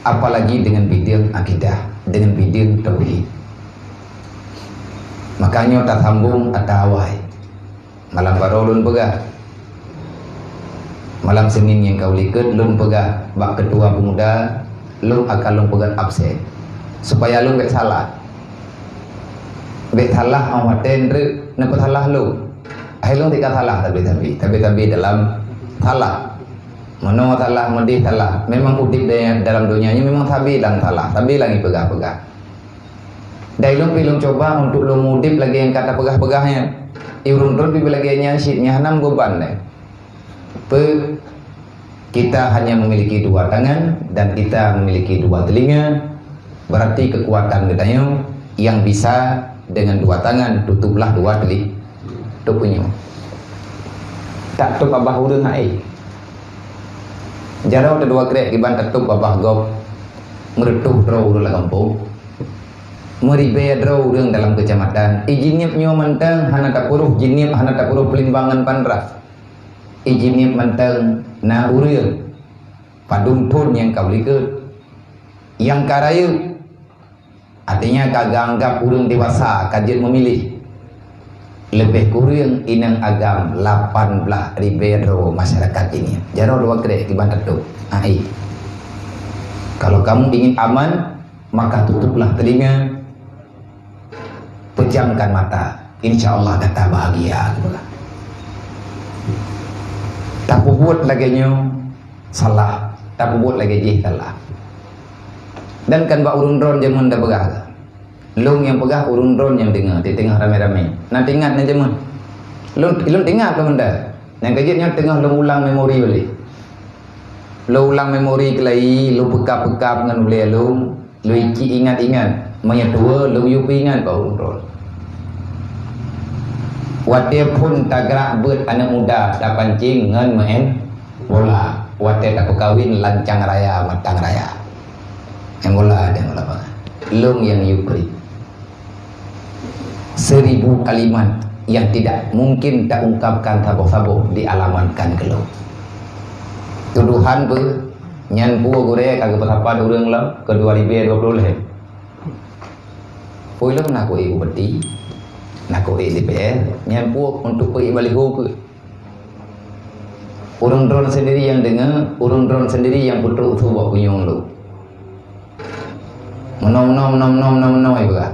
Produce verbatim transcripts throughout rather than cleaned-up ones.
Apalagi deungon bideueng akidah, deungon bideueng tauhid. Makajih tasambong ata awai. Malam baroe lôn peugah. Malam Senin nyang ka u likot lôn peugah bak ketua pemuda, lôn akan lôn peugah absen. Supaya lôn bék salah. Bék salah, óh watée treuk neupeusalah lôn. Hai lôn tika salah tabi-tabi, tabi-tabi dalam salah. Meunoe salah, meudeh salah. Memang udeb dalam donya nyoe memang sabe lam salah, sabe lam ipeugah-peugah. Dan lôn pih lôn cuba untuk lôn udeb lagée nyang ka tapeugah-peugah nyan. Ureuëng droe pih lagée nyan cit, nyan hana meubeban lé. Pe, kita hanya memiliki dua tangan dan kita memiliki dua telinga, berarti kekuatan geutanyoe yang bisa dengan dua tangan tutuplah dua teli-, tup nyoe. Tak tup babah ureuëng hai. Jaroe teudua krek kiban tatôb babah gob, meureutoh droe ureuëng lam gampông. Meuribée droe ureuëng dalam keucamatan. I Jeunieb nyoe mantong hana tapeuruh Jeunieb, hana tapeuruh Palembang ngon Pantra. I Jeunieb mantong na ureuëng padum thon nyang ka u likot, nyang ka rayeuk. Artinya ka geuanggab ureuëng dewasa ka jeuet meumiléh. Leubeh kureueng inong agam lapan blaih ribée droe masyarakat Jeunieb. Jaroe dua krek kiban tatôb. Hai. Kalau kamu ingin aman, maka tutuplah telinga, pejamkan mata. Insya Allah gata bahagia, geupeugah. Tapeubuet lagée nyoe salah, tapeubuet lagée jih salah. Dan kan bak ureuëng droe jameun tapeugah. Lôn nyang peugah, ureuëng droe nyang deungoe, di teungoh ramé-ramé. Na teuingat na jameun. Lôn, lôn teuingat lôn meuda. Nyang ka jeuet nyoe teungoh lôn ulang memori ulée. Lôn ulang memori keulai, lôn peukab-peukab ngon ulée lôn, lôn cit ingat-ingat. Meunyoe tuwoe, lôn yue peuingat bak ureuëng droe. Watée phon tagrak beuet aneuëk muda tapancing ngon meu'en bola, watée tapeukawen lancang raya, matang raya. Nyang bola ada ulama. Lôn nyang yue bri. Seribu kalimat yang tidak mungkin taungkapkan saboh-saboh dialamatkan keu lôn. Tuduhan beuh, nyan peue gurée ka geupeusapat ureuëng lom keu dua ribée dua puluh lhée. Peue lom na kuék bupati, na kuék D P R, nyan peue untuk kuék baliho keuh. Ureuëng droe sendiri nyang deungoe, ureuëng droe sendiri nyang peutrok su bak punyueng lôn. Meunoe, meunoe, meunoe, meunoe, meunoe, meunoe, ipeugah.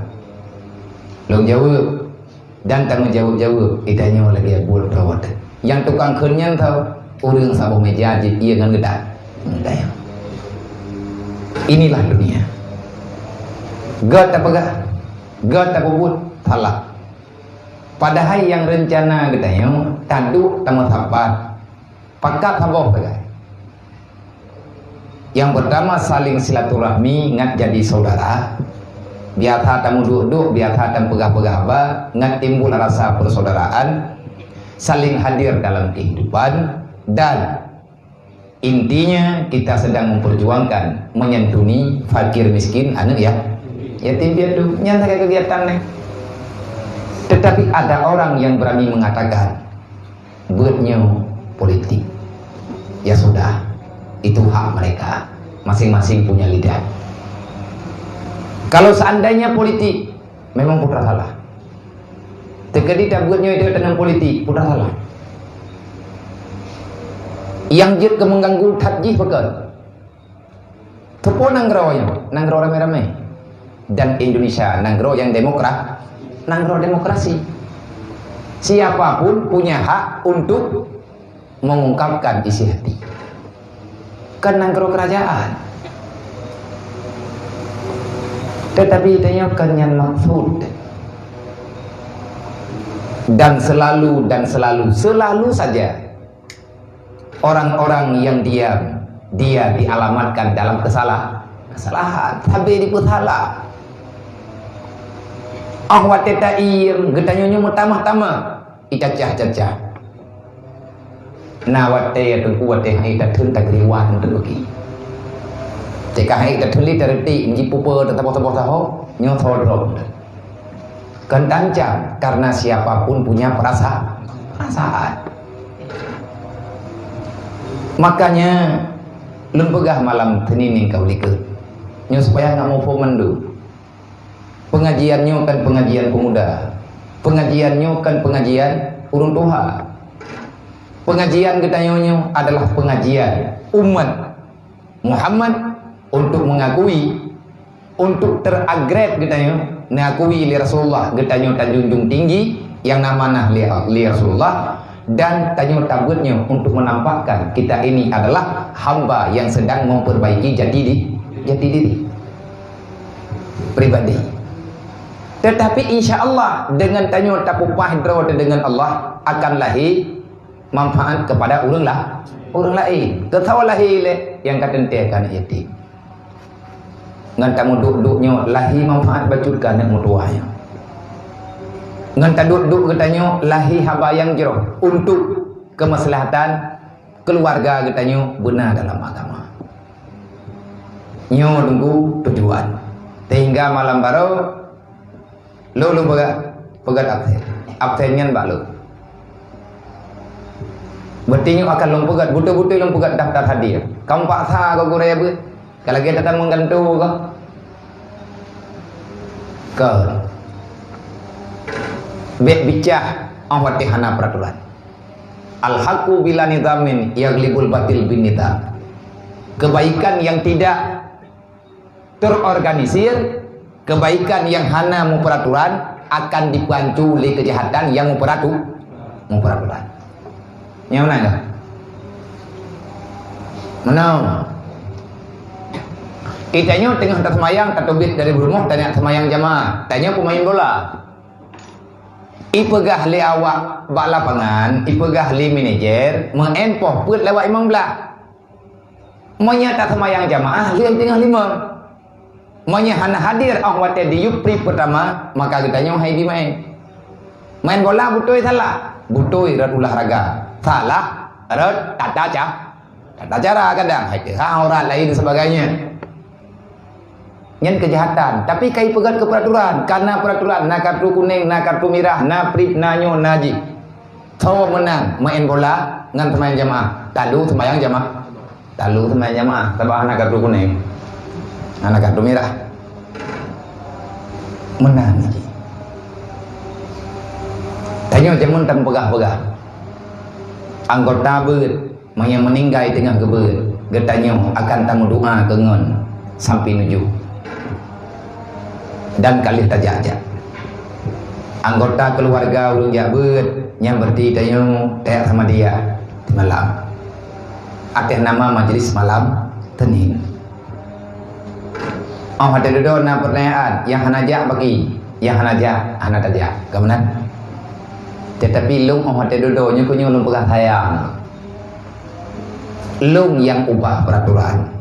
Lôn jaweueb, dan tanggong jaweueb-jaweueb, geutanyoe lagée buet droe watée. Nyang tukang kheun nyan tho, ureuëng saboh meja jih ié ngon geuda-, geutanyoe. Inilah dunia. Göt tapeugah, göt tapeubuet, salah. Padahai nyang reuncana geutanyoe taduek tameusapat pakat saboh sagai. Nyang peurtama saling silaturahmi ngat jadi saudara. Biasa tameuduek-duek, biasa tameugah-peugah haba ngat timbul rasa persaudaraan, saling hadir dalam kehidupan dan Intinya, kita sedang memperjuangkan menyantuni fakir miskin, aneuk ya, yatim piatu. Nyan sagai kegiatan neh. Tetapi ada orang yang berani mengatakan, "Buet nyoe politik." Ya sudah, itu hak mereka. Masing-masing punya lidah. Kalau seandainya politik, memang putra salah. Teukeudi tabuet nyoe itu teunan politik, putra salah. Nyang jeuet keu mengganggu that jih pakon? Teupeue nanggroe nyoe, nanggroe ramé-ramé. Dan Indonesia, nanggroe nyang demokra-, nanggroe demokrasi. Siapa pun punya hak untuk mengungkapkan isi hati. Kan nanggroe kerajaan. Tetapi tanyoe kan nyan maksud. Dan selalu, dan selalu, selalu saja orang-orang yang diam, dia dialamatkan dalam kesalah-, kesalahan. Sabe dipeusalah. Ah, watée taiem, geutanyoe nyoe meutamah-tamah. Icacah-cacah. Na watée teungku watée hai tatheun tagriwat untuk bagi. Cekah hai tatheun li taretik, jipupe tataboh-taboh saho, nyoe soe droe. Kan tancam, karena siapa pun punya perasa-, perasaan. Makanya, lôn peugah malam Senin nyang ka likot. Nyoe supaya nggak muphom mandum. Pengajian nyoe kan pengajian pemuda. Pengajian nyoe kan pengajian ureuëng tuha. Pengajian geutanyoe nyoe adalah pengajian umat Muhammad untuk mengakui, untuk teragret geutanyoe, neukakui lé Rasulullah, geutanyoe tajunjung tinggi, yang nama nah lé, lé Rasulullah, dan tanyoe tabeuet nyoe untuk menampakkan kita ini adalah hamba yang sedang memperbaiki jati di, jati diri pribadi. Tetapi insya Allah dengan tanyoe tapupah droe teuh dengan Allah akan lahé manfaat kepada ureuëng lah, ureuëng laén. Keu soe lahé lé nyang ka teuntée keu aneuëk yatim. Ngon tamuduek-duek nyoe lahé manfaat bacut keu aneuëk meutuwah nyoe. Ngon taduek-duek geutanyoe lahé haba nyang jroh untuk kemaslahatan keluarga geutanyoe beuna dalam agama. Nyoe teungku tujuan. Sehingga malam baroe lôn, lôn peugah, peugah absen. Absen nyan bak lôn. Beuti nyoe akan lôn peugah, beutôi-beutôi lôn peugah daftar hadir. Kamoe paksa keu gurée beuet. Ka lagée tatamong gantoe kah? Kon. Bék bicah óh watée hana peuraturan. Al-haqqu bila nizamin yaghlibul batil bin nizam. Kebaikan yang tidak terorganisir, kebaikan yang hana meupeuraturan akan dipancu lé keujahatan nyang meupeuratu-, meupeuraturan. Nyang mana? Meunan. Geutanyoe teungoh taseumayang, tateubiet dari rumoh, tanyoe seumayang jamaah. Tanyoe peumain bola. Ipeugah lé awak bak lapangan, ipeugah lé manajer, meu'en poh peuet lewat limong blah. Meunyoe taseumayang jamaah lheueh teungoh limong. Meunyoe hana hadir óh watée diyueb pri peutama, maka geutanyoe hai bi main. Main bola beutôi salah, beutôi rot ulahraga. Salah rot tata ca-, tata cara kadang, hai teuhah aurat lain sebagainya. Nyan keujahatan, tapi ka ipeugét keu peuraturan. Ka na peuraturan, na kartu kunéng, na kartu mirah, na prip, na nyoe, na jih. Soe meunang main bola ngon seumayang jamaah? Talu seumayang jamaah. Talu seumayang jamaah, sabab hana kartu kunéng. Hana kartu mirah. Meunang jih. Tanyoe jameun tapeugah-peugah. Anggota beuet. Meunyoe meuninggai teungoh geubeuet, geutanyoe akan tameudoa keu ngon sampai nujoh. Dan ka lheueh tajak-jak. Anggota keuluwarga ureuëng jak beuet nyang beureuti tanyoe tajak sama dia di malam. Ateueh nama majlis malam Senin. Óh watée dudoe na peurtanyaan, nyang hana jak bagi, nyang hana jak, hana tajak. Ka meunan? Teutapi lôn óh watée dudoe nyoe keuh nyoe lôn peugah sayang. Lôn nyang ubah peuraturan.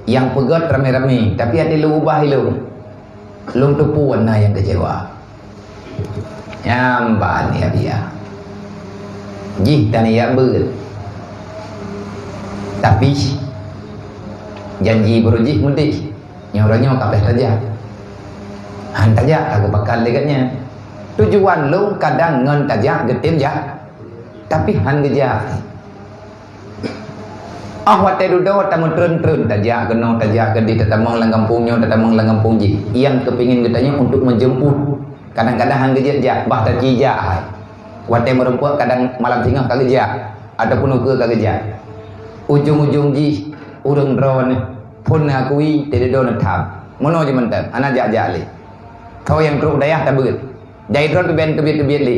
Nyang peugét ramé-ramé, tapi até lôn ubah ilôn. Lôn teupeu na nyang keucewa. Nyan ban ya dia. Jih taniyak beuet. Tapi janji baru jih mudik. Nyoe uroe nyoe ka abéh tajak. Han tajak ka geupakat lé gobnyan. Tujuan lôn kadang ngon tajak geutem jak. Tapi han geujak. Óh watée dudoe tameutreun-treun, tajak keunoe, tajak keudeh, tatamong lam gampông nyoe, tatamong lam gampông jih. Nyang keupingin geutanyoe untuk menjemput. Kadang-kadang han geujak-jak, bah taci jak hai. Watée meurumpok kadang malam singoh ka geujak, ataupun ukeue ka geujak. Ujong-ujong jih ureuëng droeneuh phon neukui, teududoe neutham. Meunoe jih mantong, hana jak-jak lé. Soe nyang trok dayah tabeuet. Jai droe teuben teubiet-teubiet lé.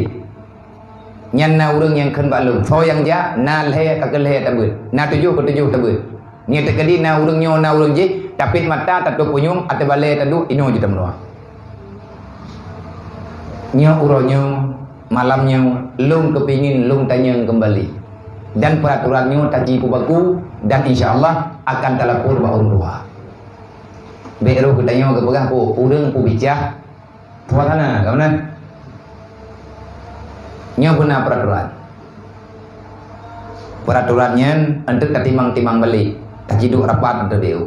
Nyan na ureuëng nyang kheun bak lôn, soe nyang jak, na lhée ka keu lhée tabeuet, na tujoh ka tujoh tabeuet. Nyoe teukeudi na ureuëng nyoe, na ureuëng jih, tapit mata, tatôb punyueng, ateueh balée taduek, inoe jih tameuruah. Nyoe uroe nyoe, malam nyoe, lôn keupingin lôn tanyong keumbali. Dan peuraturan nyoe taci kubaku, dan insya Allah akan talapor bak ureuëng tuha. Bék roh geutanyoe geupeugah peue, ureuëng peubicah, Puasana, ka meunan? Nyoe beuna peuraturan. Peuraturan nyan eunteuk tatimang-timang balek, taciduk rapat eunteuk D O.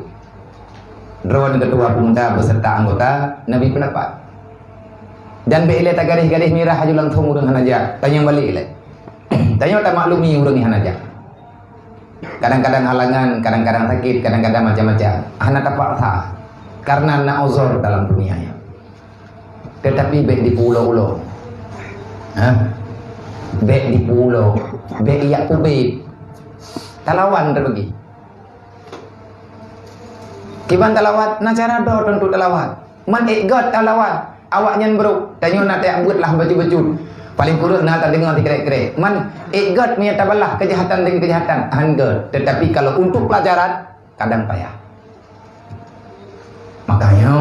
Droeneuh ketua pemuda beserta anggota neubi peundapat. Dan bék ilée tagaréh-garéh mirah aju langsong ureuëng hana jak, tanyong balek ilée. Tanyoe tamaklumi ureuëng nyang hana jak. Kadang-kadang halangan, kadang-kadang sakét, kadang-kadang macam-macam. Hana tapaksa. karena na uzur dalam dunia nyoe. Tetapi bék dipeuulo-ulo. Ha? Bék dipeuulo, bék yak peubit. Talawan teubagi. Kiban talawat, na cara droe teuntu talawat. Man ék gét talawat, awaknyan brok, tanyoe na tajak beuet lah bacut-bacut. Paling kureueng na tadeungoe sikrek-krek. Man ék gét meunyoe tabalah keujahatan deungon keujahatan, han gét. Tetapi kalau untuk pelajaran, kadang payah. Makanya,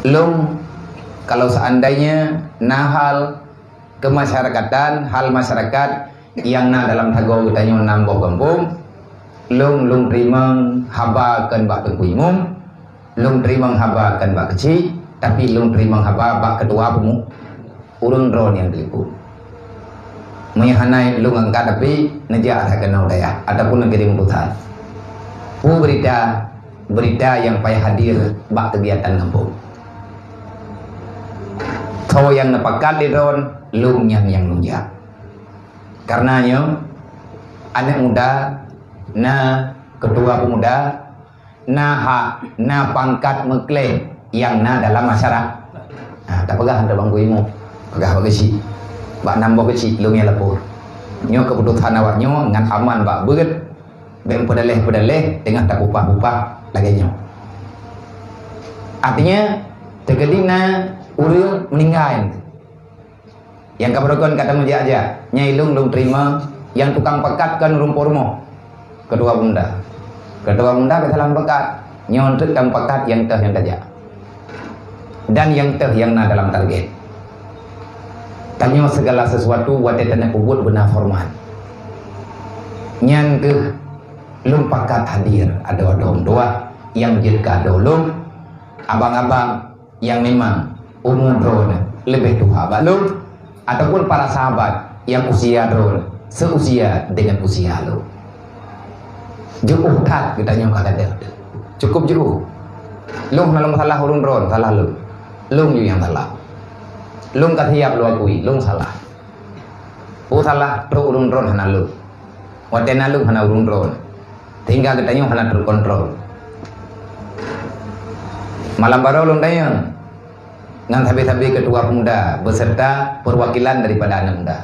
lôn, kalau seandainya na hal keumasyarakatan, hal masyarakat nyang na dalam sagoe geutanyoe nam boh gampông, lôn, lôn teurimong haba kon bak Teungku Imum, lôn teurimong haba kon bak keuchik, tapi lôn teurimong haba bak ketua peumu-, ureuëng droe nyang telepon. Meunyoe hana lôn angkat, tapi neujak that keunoe dayah ataupun neukirim utusan. Peue beurita, beurita nyang payah hadir bak keugiatan gampông. Soe nyang neupakat lé droen, lôn nyan nyang lôn jak. Kareuna nyoe, aneuëk muda, na ketua pemuda, na hak, na pangkat meukleng nyang na dalam masyarakat. Ha, tapeugah hantom bak Teungku Imum, peugah bak keuchik, bak nam boh keuchik, lôn nyang lapor. Nyoe keuputosan awaknyoe ngon aman bak beuet, bék peudaleh-peudaleh teungoh tapupah-pupah lagée nyoe. Artinya, teukeudi na ureuëng meuninggai. Nyang ka beurukon ka tameujiak-jiak, nyang ilung lôn teurimong, nyang tukang pakat kon rumpok rumoh. Ketua pemuda. Ketua pemuda ka salah pakat, nyoe treuk tameupakat nyang teuh nyang tajak. Dan nyang teuh nyang na dalam target. Tanyoe segala sesuatu watée taneuk peubuet beuna hormat. Nyan keuh lôn pakat hadir, adoe-adoe meutuwah nyang jeuet keu adoe lôn, abang-abang nyang memang umu droeneuh leubeh tuha bak lôn, ataupun para sahabat nyang usia droeneuh seusia deungon usia lôn. Jeuôh that geutanyoe ka gadôh. Cukup jeuôh. Lôn hana lôn salah ureuëng droen, salah lôn. Lôn ju nyang salah. Lôn ka siap lôn akui, lôn salah. Peue salah trok ureuëng droen hana lôn. Watée na lôn hana ureuëng droen. Sehingga geutanyoe hana teukontrol. Malam baroe lôn tanyong ngon sabe-sabe ketua pemuda beserta perwakilan daripada aneuk muda.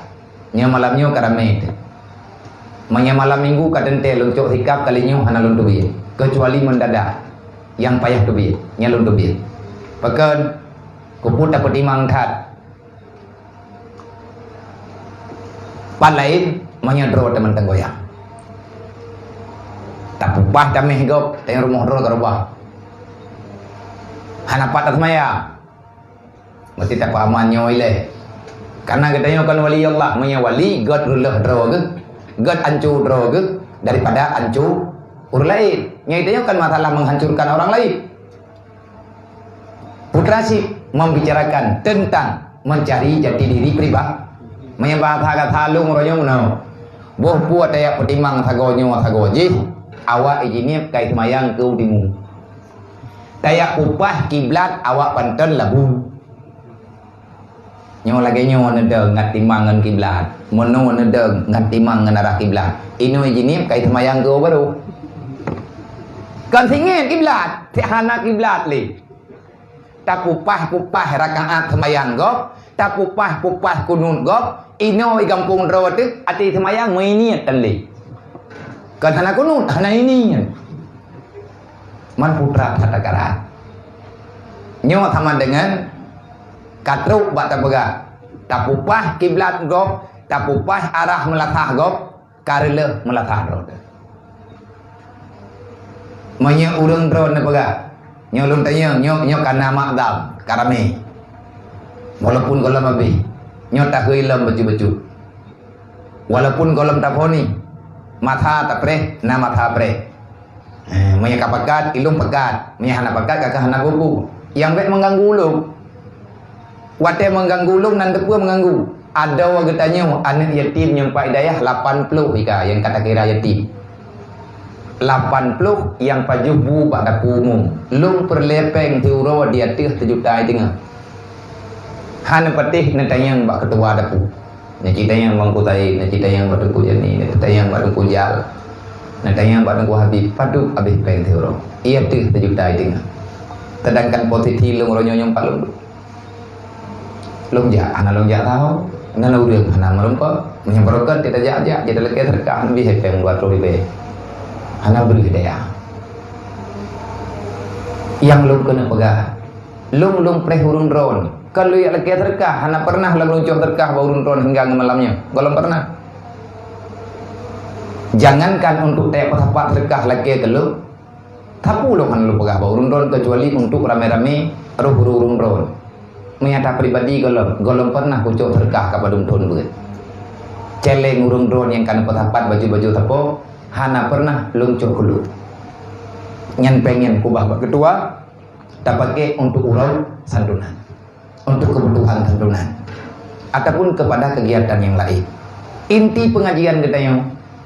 Nyoe malam nyoe ka ramé teuh. Meunyoe malam minggu ka teuntée lôn cok sikab kali nyoe hana lôn teubiet, keucuali mendadak nyang payah teubiet, nyan lôn teubiet. Pakon? Keupeue tapeutimang that. Pat laén, meunyoe droe teumantong goyang. Tapupah taméh gob, teuh rumoh droe ka reubah. Hana pat taseumayang. Meusti tapeuaman nyoe ilée. Kareuna geutanyoe kon wali Allah, meunyoe wali, gét reuloh droe geuh, gét anco droe geuh daripada anco ureuëng laén. Nyoe geutanyoe kon masalah menghancurkan orang lain. Putra cit membicarakan tentang mencari jati diri pribadi. Meunyoe bahasa gata lôn uroe nyoe meunoe, boh peue tajak peutimang sagoe nyoe sagoe jih, awak ijinieb ka iseumayang keu u timu. Tajak pupah kiblat awak panton labu. Nyoe lagée nyoe neudong ngat timang ngon kiblat. Meunoe neudong ngat timang ngon arah kiblat. Inoe ijinieb ka iseumayang keu u barô. Kon singiet kiblat, si hana kiblat lé. Tapupah-pupah rakaat seumayang gob, tapupah-pupah kunut gob, inoe i gampông droe teuh até seumayang meuiniet tan lé. Kon hana kunut, hana iniet. Man putra that takarat. Nyoe sama deungon ka trok bak tapeugah, tapupah kiblat gob, tapupah arah meulasah gob, ka reuloh meulasah droe teuh. Meunyoe ureuëng droe neupeugah, nyoe lôn tanyong, nyoe, nyoe ka na makdam, ka ramé. Walaupun gohlom abéh, nyoe tahôi lom bacut-bacut. Walaupun gohlom taphoni, masa tapreh, na masa preh. Eh, meunyoe ka pakat, ilung pakat. Meunyoe hana pakat, kakeuh hana bubu. Nyang bék mengganggu ulôn. Watée mengganggu ulôn nan teupeue mengganggu. Adoe geutanyoe aneuëk yatim nyang pat dayah lapan ploh ika nyang ka takira yatim. Lapan ploh nyang pajoh bu bak dapu umum. Lôn peureulée péng siuroe di ateueh seujuta i teungoh. Hana patéh neutanyong bak keutua dapu. Neucit tanyong bak Teungku Said, neucit tanyong bak Teungku Jani, neucit tanyong bak Teungku Jal. Neutanyong bak Teungku Habib, padub abéh péng siuroe? Iya teuh teujuta i teungoh. Seudangkan posisi lôn uroe nyoe nyang paleng duek. Lôn jak, hana lôn jak saho. Hana ureuëng hana meureumpok. Meunyoe beureukat, kita jak-jak, kita lakée seudeukah, leubeh péng dua ploh ribée. Hana bri daya. Nyang lôn keuneuk peugah, lôn, lôn preh ureuëng droen. Kon lôn jak lakée seudeukah, hana pernah lôn cok seudeukah bak ureuëng droen hingga ngon malam nyoe. Gohlom pernah. Jangankan untuk tajak peusapat seudeukah lakée keu lôn, sapeue lôn hana lôn peugah bak ureuëng droen, keucuali untuk ramé-ramé roh ureuëng droen. Meunyo ata pribadi gohlom, gohlom pernah kucok seudeukah keu padum thon beuet. Céléng ureuëng droen nyang ka neupeusapat baju-baju sapo, hana pernah lôn cok keu lôn. Nyan péng nyan kubah bak keutua, tapaké untuk uroe santunan, untuk kebutuhan santunan, ataupun kepada kegiatan yang lain. Inti pengajian geutanyoe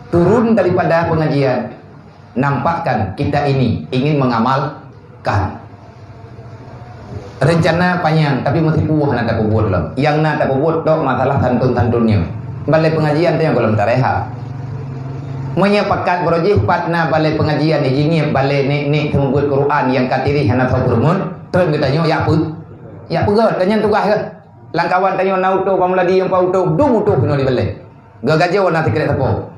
turun daripada pengajian, nampakkan kita ini ingin mengamalkan. Rencana panyang, tapi meusipu hana tapeubuet lom. Nyang na tapeubuet tok masalah santun-santun nyoe. Balée pengajian tanyoe gohlom tarehab. Meunyoe pakat baroe jih pat na balée pengajian di Jingiep, balée nek-nek seumeubeuet Quran nyang ka tirih hana soe peurumun, tron geutanyoe yak peu-, yak peugét, dan nyan tugaih geuh. Lam kawan tanyoe na utoh, Bang Muladi nyang pa utoh, dum utoh keunoe di balée. Geugajoe na sikrék sapo.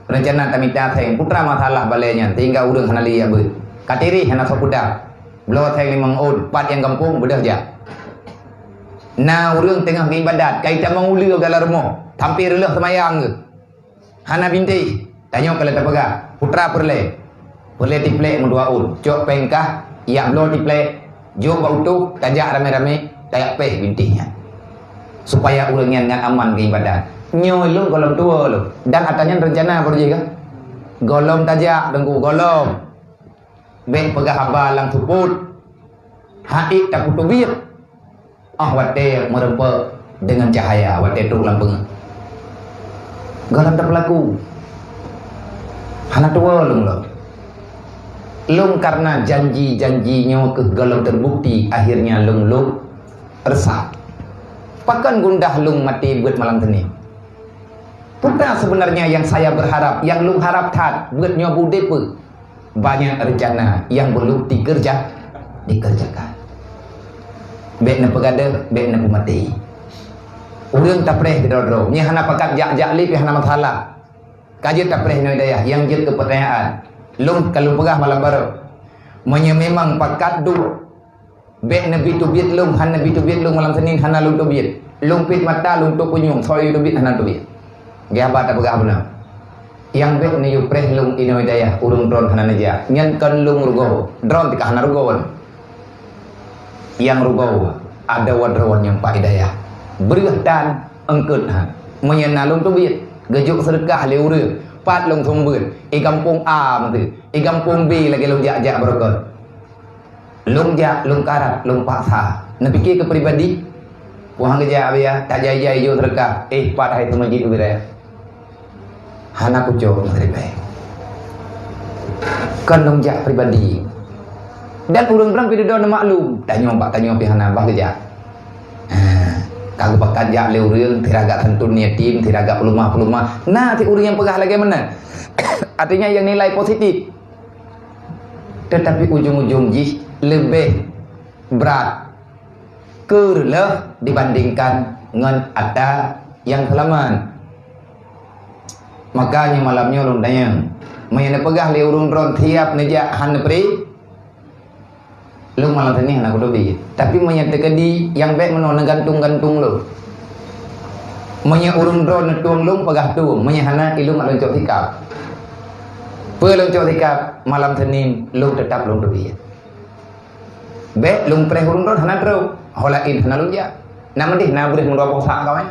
Reuncana tamita seng, peue teuma masalah balée nyan, sehingga ureuëng hana lé jak beuet. Ka tirih hana soe peudap. Bloe seng limong ôn, pat nyang gampông beudôh jak. Na ureuëng teungoh geuibadat, ka itamong uleue dalam rumoh, sampoe reuloh seumayang geuh. Hana bintéh, tanyoe ka lheueh tapeugah, peue teuma peureulée. Peureulée tiplek meudua ôn, cok péng kah, jak bloe tiplek, jok bak utoh, tajak ramé-ramé, tajak péh bintéh nyan. Supaya ureuëng nyan ngat aman geuibadat. Nyoe lôn gohlom tuwoe lôn, dan ata nyan reuncana baroe jih kan. Gohlom tajak, Teungku, gohlom. Bék peugah haba lam seupôt. Haiek tapeuteubiet. Óh watée meureumpok deungon cahya, watée trok lam peungeuet. Gohlom tapeulaku. Hana tuwoe lôn lom. Lôn karena janji-janji nyoe keuh gohlom teubukti, akhirnya lôn lôn reusah. Pakon gundah lôn maté beuet malam Senin. Peue teuma sebenarnya yang saya berharap, nyang lôn harab that, beuet nyoe beudeb peue? Banyak rencana yang belum dikerja-, dikerjakan. Bék neupeugadôh, bék neupeumaté. Ureuëng tapreh keudroe-droe, nyan hana pakat jak-jak lé pih hana masalah. Ka jeuet tapreh inoe dayah, nyang jeuet keu peutanyaan. Lôn ka lôn peugah malam baroe. Meunyoe memang pakat duek, bék neubi teubiet lôn, hana neubi teubiet lôn malam Senin, hana lôn teubiet. Lôn piet mata, lôn tôp punyueng, soe teubiet hana teubiet. Geuhaba tapeugah beuna. Nyang bék neuyue preh lôn inoe dayah, ureuëng droen hana neujak. Nyan kon lôn rugoe, droen teuka hana rugoe. Nyang rugoe, adoe droen nyang pat i dayah. Breueh tan, eungkôt han. Meunyoe na lôn teubiet, geujok seudeukah lé ureuëng, pat lôn seumeubeuet, i gampông A meuteue, i gampông B lagée lôn jak-jak beureukat. Lôn jak, lôn karat, lôn paksa. Neupike keu pribadi. Wah geujak biya, tajai-jai jok seudeukah. Eh, pat hai teuma jih ubit raya. Hana kucok meuteurimai. Kon lôn jak pribadi. Dan ureuëng droen pih dudoe neumaklum. Tanyoe bak tanyoe pih hana bah geujak. Ha, ka geupakat jak lé ureuëng, sira gak santun yatim, sira gak peulumah-peulumah. Na si ureuëng nyang peugah lagée meunan. Artinya yang nilai positif. Tetapi ujong-ujong jih leubeh brat keu reuloh dibandingkan ngon ata nyang seulamat. Maka nyoe malam nyoe lôn tanyong, meunyoe neupeugah lé ureuëng droen siab neujak hana pri, lôn malam Senin hana kuteubiet. Tapi meunyoe teukeudi nyang bék meunoe neugantung-gantung lôn. Meunyoe ureuëng droen neutueng lôn peugah tueng, meunyoe hana ilôn lôn cok sikab. Peue lôn cok sikab, malam Senin lôn teutap lôn teubiet. Bék lôn preh ureuëng droen hana trok, ho laén hana lôn jak. Nak meudeh na breueh meudua boh sak kawai.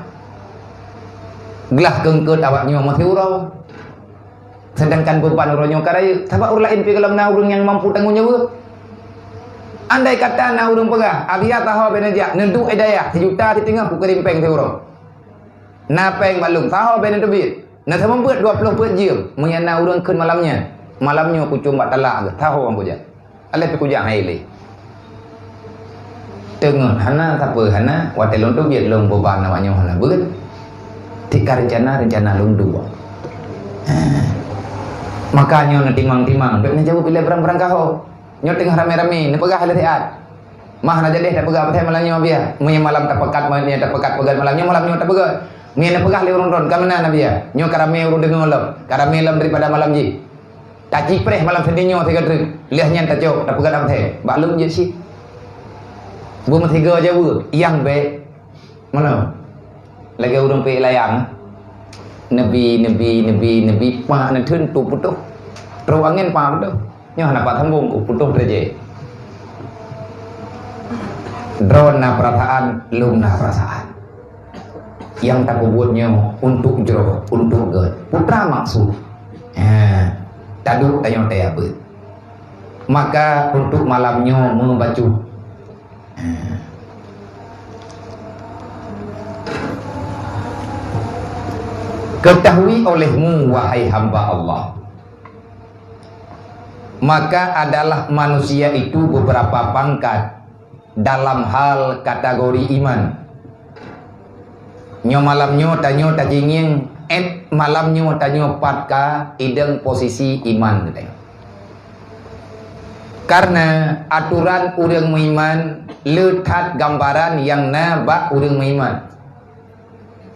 Glah keungkot awak nyoe meusiuroe. Sedangkan beuban uroe nyoe ka rayeuk, sabab ureuëng laén pih gohlom na ureuëng nyang mampu tanggong jaweueb. Andai kata na ureuëng peugah, "Abiya taho bèk neujak, neuduek i dayah, sijuta siteungoh kukirém péng siuroe." Na péng bak lôn, taho bèk neuteubiet. Na seumeubeuet dua ploh peuet jeuem, meunyoe na ureuëng kheun malam nyan, malam nyoe kucom bak talak geuh, taho nyang kujak. Alah pih kujak hai lé. Teungoh hana sapeue hana, watée lôn teubiet lôn beuban awak nyoe hana beuet. Tika reuncana, reuncana lôn dua. Ha. Maka nyoe neutimang-timang, bék neujaweueb ilée barang-barang ka ho. Nyoe teungoh ramé-ramé, neupeugah lé siat. Mah na jadeh tapeugah, pasai malam nyoe biya. Meunyoe malam tapeugah, meunyoe tapeugah peugah malam nyoe, malam nyoe tapeugah. Meunyoe neupeugah lé ureuëng droen, ka meunan na biya. Nyoe ka ramé ureuëng deungoe lom, ka ramé lom daripada malam jih. Tacipreh malam Senin nyoe sigoe treuk. Lheueh nyan tacok, tapeugah lam thèe. Bak lôn jeuet cit. Beumeusigoe jaweue, nyang bék. Meunoe. Lagée ureuëng peuék layang. Neubi, neubi, neubi, neubi, pak neutheun tu putôh. Trok angén pak putôh. Nyoe hana pat sambông, ku putôh teujé. Droen na peurasaan, lôn na peurasaan. Nyang tapeubuet nyoe untuk jroh, untuk gét. Peue teuma maksud? Ha, taduek tanyoe teuabeuet. Maka untuk malam nyoe meubacut. Ha. Ketahui olehmu, wahai hamba Allah, maka adalah manusia itu beberapa pangkat dalam hal kategori iman. Nyoe malam nyoe tanyoe tajingieng, eh, malam nyoe tanyoe pat ka idong posisi iman geutanyoe. Karena aturan ureuëng meuiman le that gambaran nyang na bak ureuëng meuiman.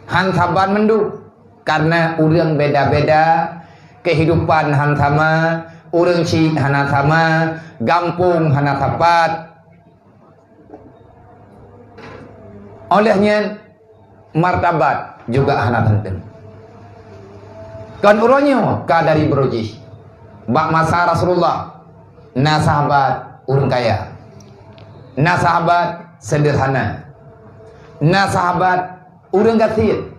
Han saban mandum, karena ureuëng beda-beda, kehidupan han sama, ureuëng syiek hana sama, gampông hana sapat. Oleh nyan, martabat juga hana teuntèe. Kon uroe nyoe ka dari beurojih. Bak masa Rasulullah, na sahabat ureuëng kaya, na sahabat sederhana, na sahabat ureuëng gasien,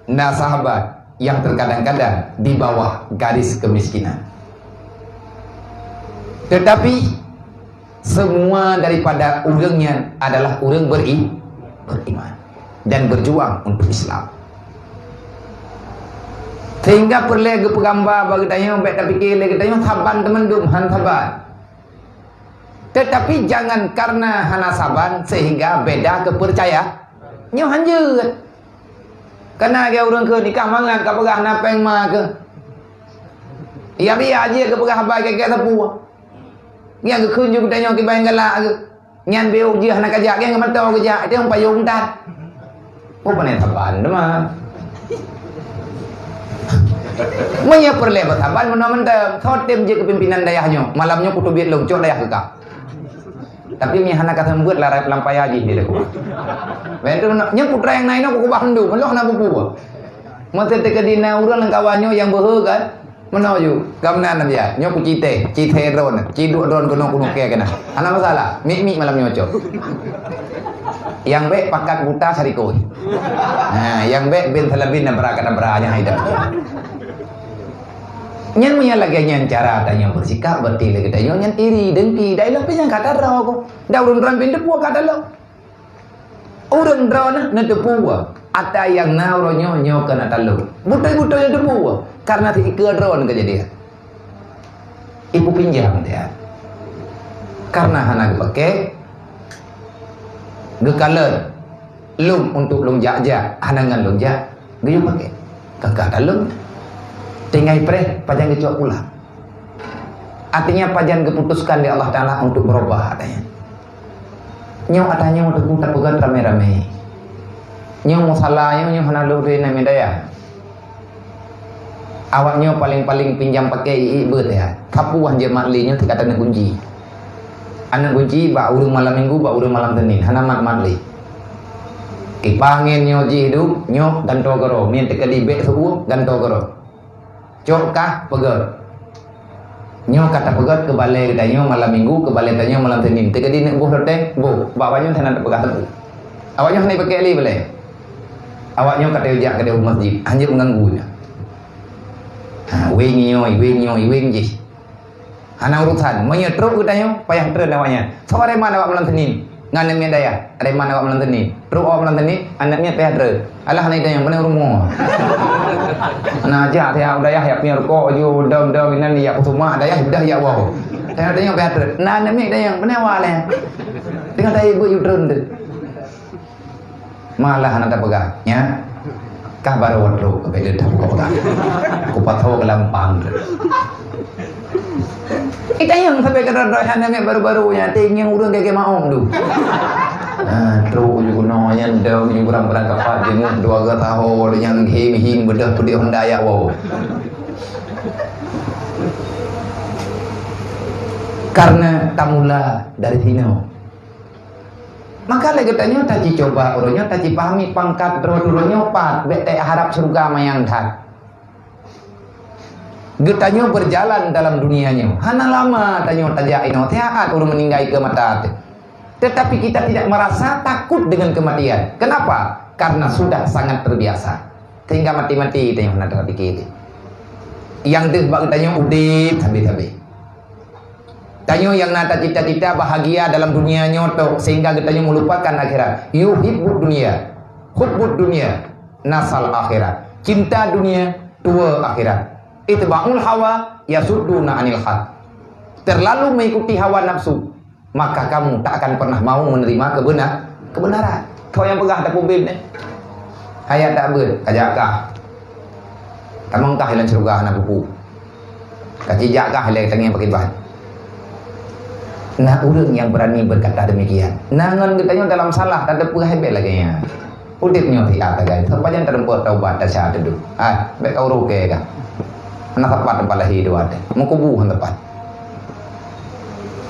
na sahabat yang terkadang-kadang di bawah garis kemiskinan. Tetapi, semua daripada ureuëng nyan adalah ureuëng beri-, beriman dan berjuang untuk Islam. Sehingga peureulée geupeugamba bak geutanyoe, bék tapike lé geutanyoe saban teumandum, han saban. Tetapi jangan karena hana saban sehingga beda kepercayaan. Nyoe han jeuet. Kana geu ureuëng keu nikah mangat ka peugah na péng ma keu. Ya biya jih keu peugah haba keu-keu sapeue. Nyang geukheun ju geutanyoe kiban galak geuh. Nyan beu jih hana kajak, nyang mantong geujak, itu nyang payong dah. Oh, pané saban teuma. Meunyoe peureulée beusaban meunoe mantong, soe tem jeuet keu pimpinan dayah nyoe. Malam nyoe kuteubiet lôn cok dayah keu ka. Tapi mi hana ka seumeubeuet lam paya jih di lakoe. Bah itu nyoe putra nyang na inoe kukubah mandum, meuloh na buku. Masa teuka di na ureuëng lam kawan nyoe nyang beuhe kan. Meunoe ju, ka meunan biya. Nyoe kucitée, citée droen, ciduek droen keunoe kunoe keu keunan. Hana masalah, mik-mik malam nyoe cok. Nyang bék pakat buta sarikoi. Ha, nyang bék bin salabin nabra ka nabra nyang hai dah. Nyan meunyo lagée nyan cara tanyoe beusikap, berarti lagée tanyoe nyan iri, dengki, dah ilah pih nyang ka tadroe ku. Dah ureuëng droen bin teupeue ka taloe. Ureuëng droeneuh neuteupeue, ata nyang na uroe nyoe, nyoe keuneuk taleueng. Beutôi-beutôi neuteupeue, kareuna si ikeue droeneuh keujadian. Ibu pinjam dia. Kareuna hana geupaké, geukalon lôn untuk lôn jak-jak, hana ngon lôn jak, geuyue paké. Kakak taleueng, tinggai preh pajan geucok pulang. Artinya pajan geuputuskan di Allah Taala untuk berubah, katanya. Nyoe ata nyoe teungku tapeugah ramé-ramé. Nyoe musala nyoe, nyoe hana lôn ré namiet dayah. Awak nyoe paléng-paléng pinjam paké ié-ié beuet ya. Sapeue han jeuet mat lé nyoe teuka taneuk gunci. Aneuk gunci bak ureuëng malam minggu, bak ureuëng malam Senin, hana mat-mat lé. Kiban angén nyoe jih duek, nyoe gantoe keudroe, miet teuka di bék seuueh gantoe keudroe. Cok kah peugét. Nyoe ka tapeugét keu balée geutanyoe malam minggu, keu balée tanyoe malam Senin. Teukadi neuk boh loteng, boh. Bak awak nyoe hana tapeugah teungku. Awak nyoe hana ipaké lé balée. Awak nyoe ka tayue jak keudeh u masjid, hanjeuet meuganggu nyan. Ha, wéng nyoe, wéng nyoe, wéng jih. Hana urusan. Meunyoe trok geutanyoe, payah treun awak nyan. Soe areman awak malam Senin? Ngon aneuk miet dayah, areman awak malam Senin. Trok awak malam Senin, aneuk miet payah treun. Alah, aneuk dayah, pane rumoh? Hana jak, siat u dayah, jak piôh rukok, ju dong-dong inan, jak peusumak dayah, dah jak woe. Tanyong-tanyong payah treun. Na aneuk miet dayah, pane awak lé? Teungoh tayue beuet ju treun teuh. Malah hana tapeugah, nya. Ka barô trok, ka beda dah buka pegang. Kupasoe gampang. Itanyong sampai ka droe-droe hana miet baru-baru nyan, teuingat ureueng gagée maom tu. Ah, trok ju keunoe nyan, dong ju berang-berang kapat, jenguk dua ga taho, nyang him-him beudôh peudeh honda yak woe. Karena tamula dari sinoe. Maka lé geutanyoe tajicoba uroe nyoe, tajipahami pangkat droe-droe nyoe pat, bék taharab syeuruga manyang that. Geutanyoe berjalan dalam dunia nyoe. Hana lama tanyoe tajak inoe, siat ureueng meuninggai keu mata teuh. Tetapi kita tidak merasa takut dengan kematian. Kenapa? Karena sudah sangat terbiasa. Sehingga mati-mati tanyoe hana tapike. Nyang deuh bak geutanyoe udeb sabe-sabe. Tanyoe nyang na tacita-cita bahagia dalam dunia nyoe tok, sehingga geutanyoe meulupakan akhirat. Yuhibbud dunya, hubbud dunya, nasal akhirat. Cinta dunia, tuwoe akhirat. Itba'ul hawa yasudduna anil haq. Terlalu mengikuti hawa nafsu, maka kamu tak akan pernah mau menerima kebena-, kebenaran. Kau nyang peugah tapeubiet nyoe. Hayat dak beuet, kajak kah. Tamong kah inan syeuruga hana peue-peue. Kajijak kah ilée tangieng pakriban. Na ureueng nyang berani berkata demikian. Na ngon geutanyoe dalam salah, tateupeue hai bék lagée nyan. Udeb nyoe siat sagai, sapajan tareumpok taubat tasya teuduek. Ah, bék ka uroe keu ka. Hana sapat teumpat lahé dua teuh. Meukubu hana sapat.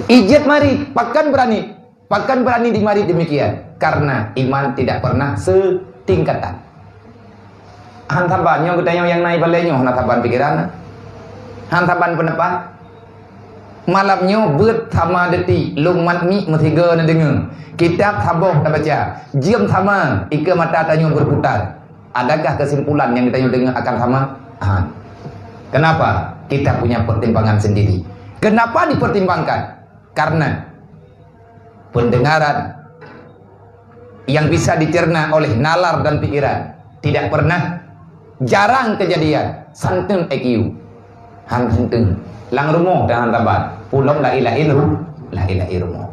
Ijeuet marit, pakon berani? Pakon berani dimarit demikian? Karena iman tidak pernah setingkatan. Han saban nyoe geutanyoe nyang na ibalée nyoe, hana saban pikeran, han saban peundapat. Malam nyoe beuet sama detik, lôn mat miek meusigoe neudeungoe, kitab saboh tabaca, jeuem sama ikeue mata tanyoe berputar. Adakah kesimpulan nyang geutanyoe deungoe akan sama? Han. Kenapa? Kita punya pertimbangan sendiri. Kenapa dipertimbangkan? Karena pendengaran yang bisa dicerna oleh nalar dan pikiran tidak pernah, jarang kejadian, santeun I Q. Han santeun. Lam rumoh dan han saban. Pulom laén-laén ru-, laén-laén rumoh.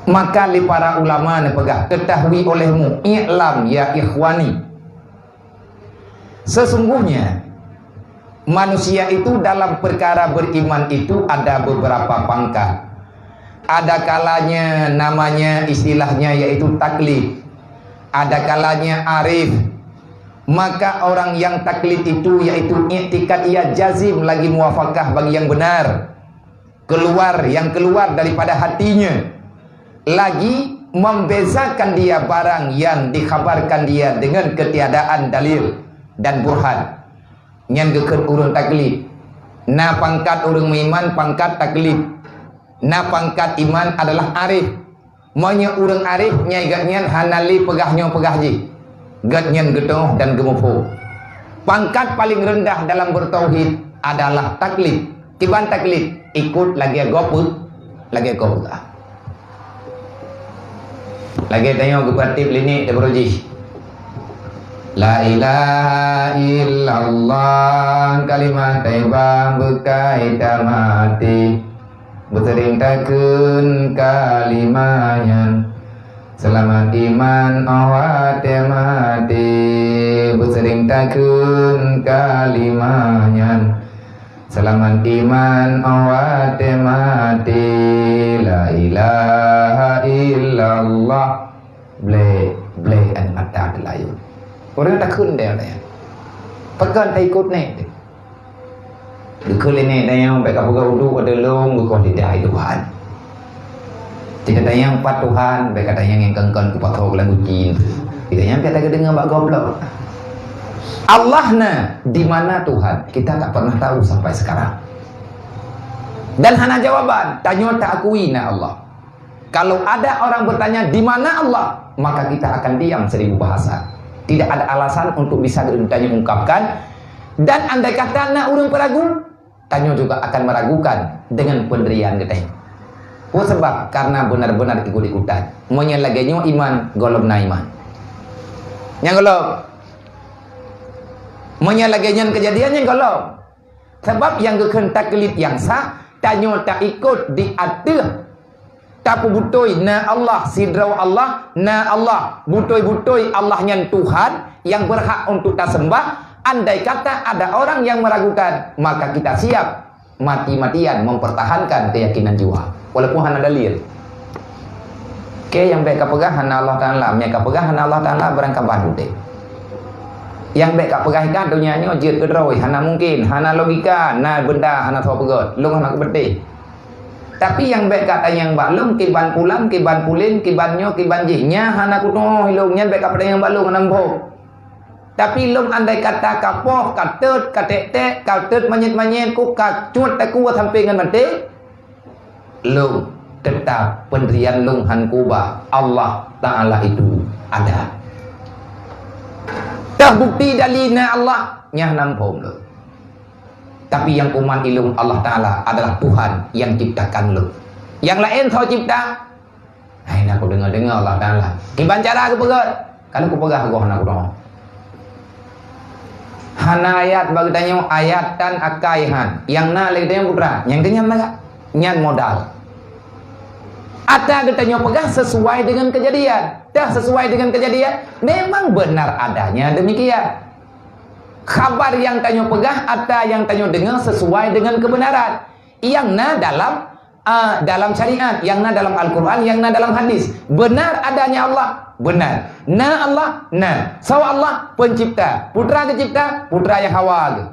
Maka lé para ulama neupeugah, ketahui olehmu, i'lam ya ikhwani. Sesungguhnya, manusia itu dalam perkara beriman itu ada beberapa pangkat. Ada kalanya namanya, istilahnya, yaitu taklid. Ada kalanya arif. Maka orang yang taklid itu yaitu iktikad ia jazim lagi muwafakah bagi yang benar. Keluar, yang keluar daripada hatinya, lagi membezakan dia barang yang dikhabarkan dia dengan ketiadaan dalil dan burhan. Nyan geukheun ureueng taklid. Na pangkat ureueng meuiman, pangkat taklid. Na pangkat iman adalah arif. Meunyoe ureueng arif, nyai gobnyan hana lé peugah nyoe peugah jih. Gobnyan geuteungoh dan geumuphom. Pangkat paléng reundah dalam beutauhid adalah taklid. Kiban taklid, ikot lagée gob peu-, lagée gob peugah. Lagée tanyoe geupeuratieb lé nek di baroe jih. La ilaha illallah, kalimah thaibah beukai tamati. Beuseuring takheun kalimah nyan, seulamat iman 'oh watée maté. Beuseuring takheun kalimah nyan, seulamat iman 'oh watée maté. La ilaha illallah. Bleh, bleh, aneuk mata teulayu. Ureueng takheun deh, deh. Pakon taikot neh? Geukheun lé nek tanyoe, bék ka peugah udeb ateueh lôn, geukoh lidah Tuhan. Tinggai tanyong pat Tuhan, bék ka tanyong nyang kon-kon kupasoe lam guci. Tinggai tanyong pat geudeungoe bak goblok. Allah na di mana Tuhan? Kita tak pernah tahu sampai sekarang. Dan hana jawaban, tanyoe taakui na Allah. Kalau ada orang bertanya, "Di mana Allah?" maka kita akan diam seribu bahasa. Tidak ada alasan untuk bisa geutanyoe ungkapkan. Dan andai kata na ureueng peuragu, tanyoe juga akan meragukan dengan pendirian geutanyoe. Peue sabab? Karena benar-benar ikut-ikutan. Meunyoe lagée nyoe iman, gohlom na iman. Nyang gohlom. Meunyoe lagée nyan keujadian, nyang gohlom. Sabab nyang geukheun taklid nyang sah, tanyoe taikot di ateueh Tapeubutôi na Allah, sidroe Allah, na Allah, butôi-butôi Allah nyan Tuhan yang berhak untuk taseumbah. Andai kata ada orang yang meragukan, maka kita siap mati-matian mempertahankan keyakinan jiwa, walaupun hana dalil. Oke, nyang bèk kapeugah hana Allah Taala, nyang kapeugah hana Allah Taala barangkaban udép. Nyang bèk kapeugah ikan donya nyoe jeuet keudroe, hana mungkin, hana logika, na benda hana soe peugöt, lôn hana kupeuteh. Tapi nyang bèk katanyong bak lôn, kiban pulan, kiban pulen, kiban nyoe, kiban jih, nyan hana kutu'oh lôn, nyan bèk kapeutanyong bak lôn, hana muphom. Tapi lôn andai kata ka poh, ka teuet, ka tèk-tèk, ka teuet manyét-manyét, ku ka cut takue sampoe ngon maté, lôn teutap peundirian lôn han kuba Allah Taala itu ada. Teubukti dali na Allah, nyan na muphom lôn. Tapi nyang kuman ilôn Allah Taala adalah Tuhan yang ciptakan lôn. Nyang laén soe cipta? Hai, na kudeungoe-deungoe Allah Taala. Kiban cara geupeugah? Kalau kupeugah goh na kudeungoe. Hana ayat bak geutanyoe, ayat tan akai han. Nyang na lé geutanyoe putra, nyang keunyan na nyan modal. Ata geutanyoe peugah sesuai dengan kejadian. Dah sesuai dengan kejadian, memang benar adanya demikian. Khabar nyang tanyoe peugah, ata nyang tanyoe deungoe sesuai dengan kebenaran nyang na dalam, a, dalam syariat, nyang na dalam Al-Quran, nyang na dalam hadis. Benar adanya Allah, benar. Na Allah, na. Soe Allah, pencipta. Peue teuma geucipta, peue teuma nyang hawa geuh.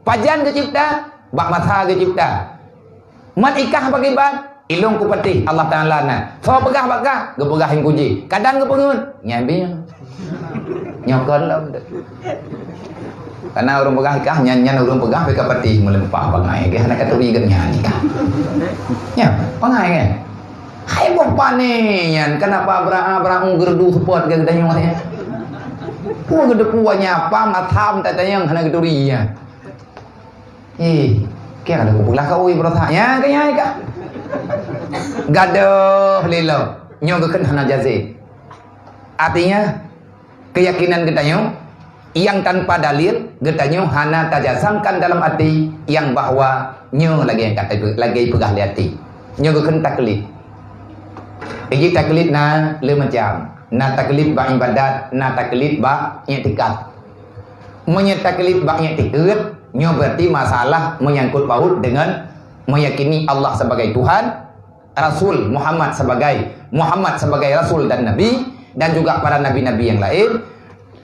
Pajan geucipta, bak masa geucipta. Mat ikah pakriban, ilôn kupatéh Allah Taala na. Soe peugah bak kah, geupeugah ingku jih. Kadang geupeungeut, nyan bieng. Nyoe kon lom tu. Karena ureuëng peugah ikah, nyan, nyan ureuëng peugah pih kapatéh meuleumpah bangai. Geuh hana katuri geuh nyan ikah. Nyan, bangai kan? Hai boh pané nyan, kenapa bra-, bra-, geureudu seupôt geutanyoe nyan? Peue geudepu nyan, apa matam tatanyong hana geuturi nyan. Eh, kira ada kupeugah kau, ui, beurasa. Ya, ke, ya, ka. Gadoh lé lom. Nyoe geukheun hana jazé. Artinya, keyakinan geutanyoe nyang tanpa dalil, geutanyoe hana tajasangkan dalam até nyang bahwa nyoe lagée nyang ka, lagée peugah lé até. Nyoe geukheun taklid. Jadi taklid na lé macam. Na taklid bak ibadat, na taklid bak iktikad. Meunyoe taklid bak iktikeuet, nyoe berarti masalah menyangkut paut dengan meyakini Allah sebagai Tuhan, Rasul Muhammad sebagai, Muhammad sebagai Rasul dan Nabi, dan juga para nabi-nabi yang lain.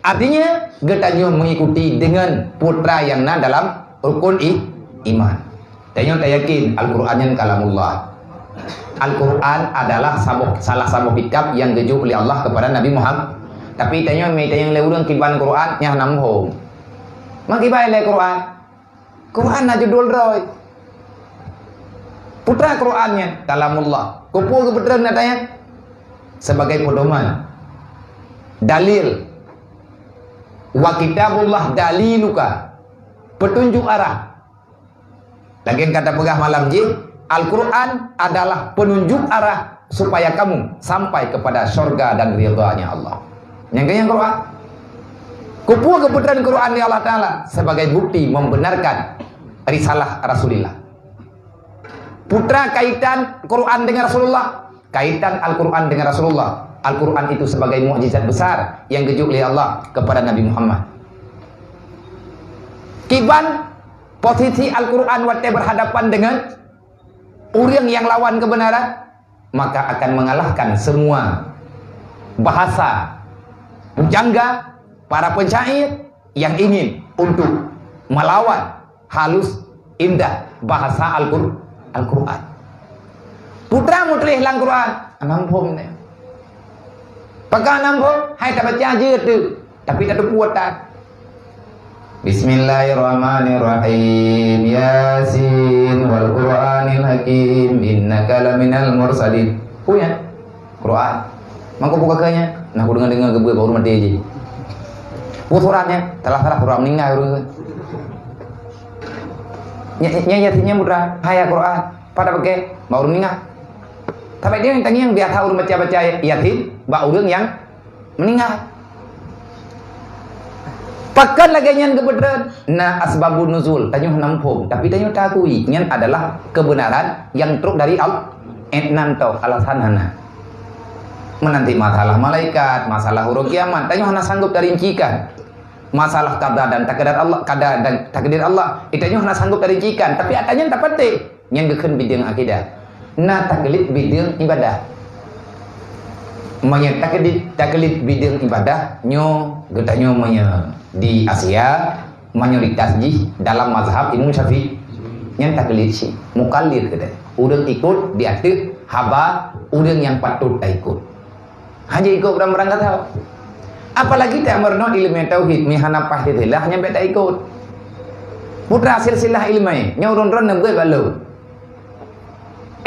Artinya, geutanyoe mengikuti dengan putra yang na dalam rukun i-, iman. Tanyoe tayakin Al-Quran nyan kalamullah. Al-Quran adalah saboh, salah saboh kitab yang geujok oleh Allah kepada Nabi Muhammad. Tapi tanyoe mita nyang lé ureuëng kiban Quran nyang hana muphom. Meukiban lé Quran? Quran na judul droe. Putra Quran nyan kalamullah. Kupu geupeutreun na tanya? Sebagai pedoman. Dalil. Wa kitabullah daliluka. Petunjuk arah. Lagée kata peugah malam jih, Al-Quran adalah penunjuk arah supaya kamu sampai kepada syurga dan ridhanya Allah. Nyang keu nyang Quran. Kupu geupeutreun Quran di Allah Taala sebagai bukti membenarkan risalah Rasulullah. Putra kaitan Quran dengan Rasulullah, kaitan Al-Quran dengan Rasulullah. Al-Quran itu sebagai mukjizat besar yang geujok oleh Allah kepada Nabi Muhammad. Kiban posisi Al-Quran watée berhadapan dengan ureuëng nyang lawan kebenaran, maka akan mengalahkan semua bahasa pujangga para penyair yang ingin untuk melawan halus indah bahasa Al-Qur-, Al-Quran. Putra mutuléh lam Quran, hana muphom nyan. Pakon hana muphom, hai tabaca jeuet teuk, tapi tateupeue that. Bismillahirrahmanirrahim. Yasin wal Qur'anil Hakim, innaka laminal mursalin. Peue nyan? Quran. Mangko buka kanya, nah, aku dengar-dengar geubeuet baru mati je. Peue surat nyan? Salah-salah, ureuëng meuninggai ureuëng. Nya, nya, nya, nya mutra, hai Quran. Pada pakai, bak ureuëng meuninggai. Tapi dia yang tanya yang biasa ureuëng baca-baca Yasin, bak ureuëng nyang meuninggai. Pakon lagée nyan geupeutreun? Na asbabun nuzul, tanyoe hana muphom, tapi tanyoe takui nyan adalah kebenaran yang trok dari Al-, Ét nan toh alasan hana. Meunanti masalah malaikat, masalah uroe kiamat, tanyoe hana sanggup tarincikan. Masalah qada dan takdir Allah, qada dan takdir Allah, tanyoe hana sanggup tarincikan, tapi ata nyan tapatéh. Nyan geukheun bideueng akidah. Na taklid bideueng ibadah. Meunyoe taklid, taklid bideueng ibadah, nyoe geutanyoe meunyoe di Asia, mayoritas jih dalam mazhab Imam Syafi'i. Nyan taklid syiek, mukallid geutanyoe. Ureueng ikot di ateueh haba ureueng nyang patut taikot. Hana ikot barang-barang gata. Apalagi ta meurunoe ileumèe tauhid, meuhana paih teulah nyan bèk taikot. Putra silsilah ileumèe, nyoe ureueng droeneuh beuet bak lôn.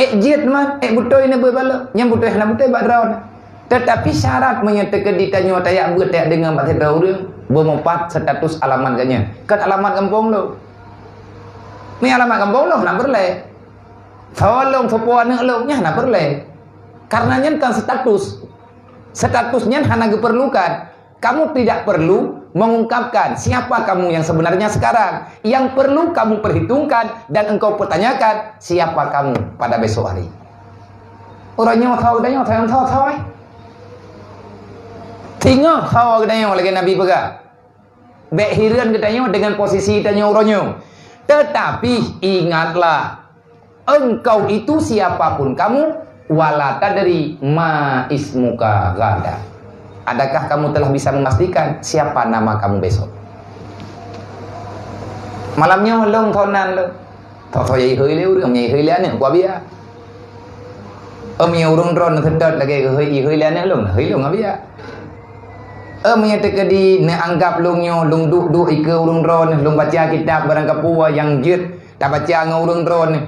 Ék jeuet man, ék beutôi na beuet bak lôn, nyang beutôi hana beutôi bak droeneuh. Teutapi syarat meunyoe teukeudi tanyoe tajak beuet tajak deungoe bak sidroe ureueng, beumeupat status alamat geuh nyan. Kon alamat gampông lôn. Meunyoe alamat gampông lôn hana peureulèe. Soe lôn, soe po aneuk lôn, nyan hana peureulèe. Karena nyan kon status. Status nyan hana geupeurlukan. Kamu tidak perlu mengungkapkan siapa kamu yang sebenarnya sekarang. Yang perlu kamu perhitungkan dan engkau pertanyakan siapa kamu pada besok hari. Uroe nyoe soe, uroe nyoe soe, soe, soe. Singoh soe geutanyoe lagèe Nabi peugah. Bèk hireuen geutanyoe dengan posisi tanyoe uroe nyoe. Tetapi ingatlah, engkau itu siapapun kamu, wala tadri ma ismuka gada. Adakah kamu telah bisa memastikan siapa nama kamu besok? Malam nyoe lôn thon nan lôn. Tho-tho jai hôi lé ureueng, jai hôi lé aneuk, kuabiak. Em, ya ureueng droeneuh seudot lagèe hôi, hôi lé aneuk lôn, hôi lôn abiak. Em, ya teukeudi neuanggap lôn nyoe, lôn duek-duek ikeue ureueng droeneuh, lôn baca kitab barang kapeue nyang jeuet tabaca ngon ureueng droeneuh.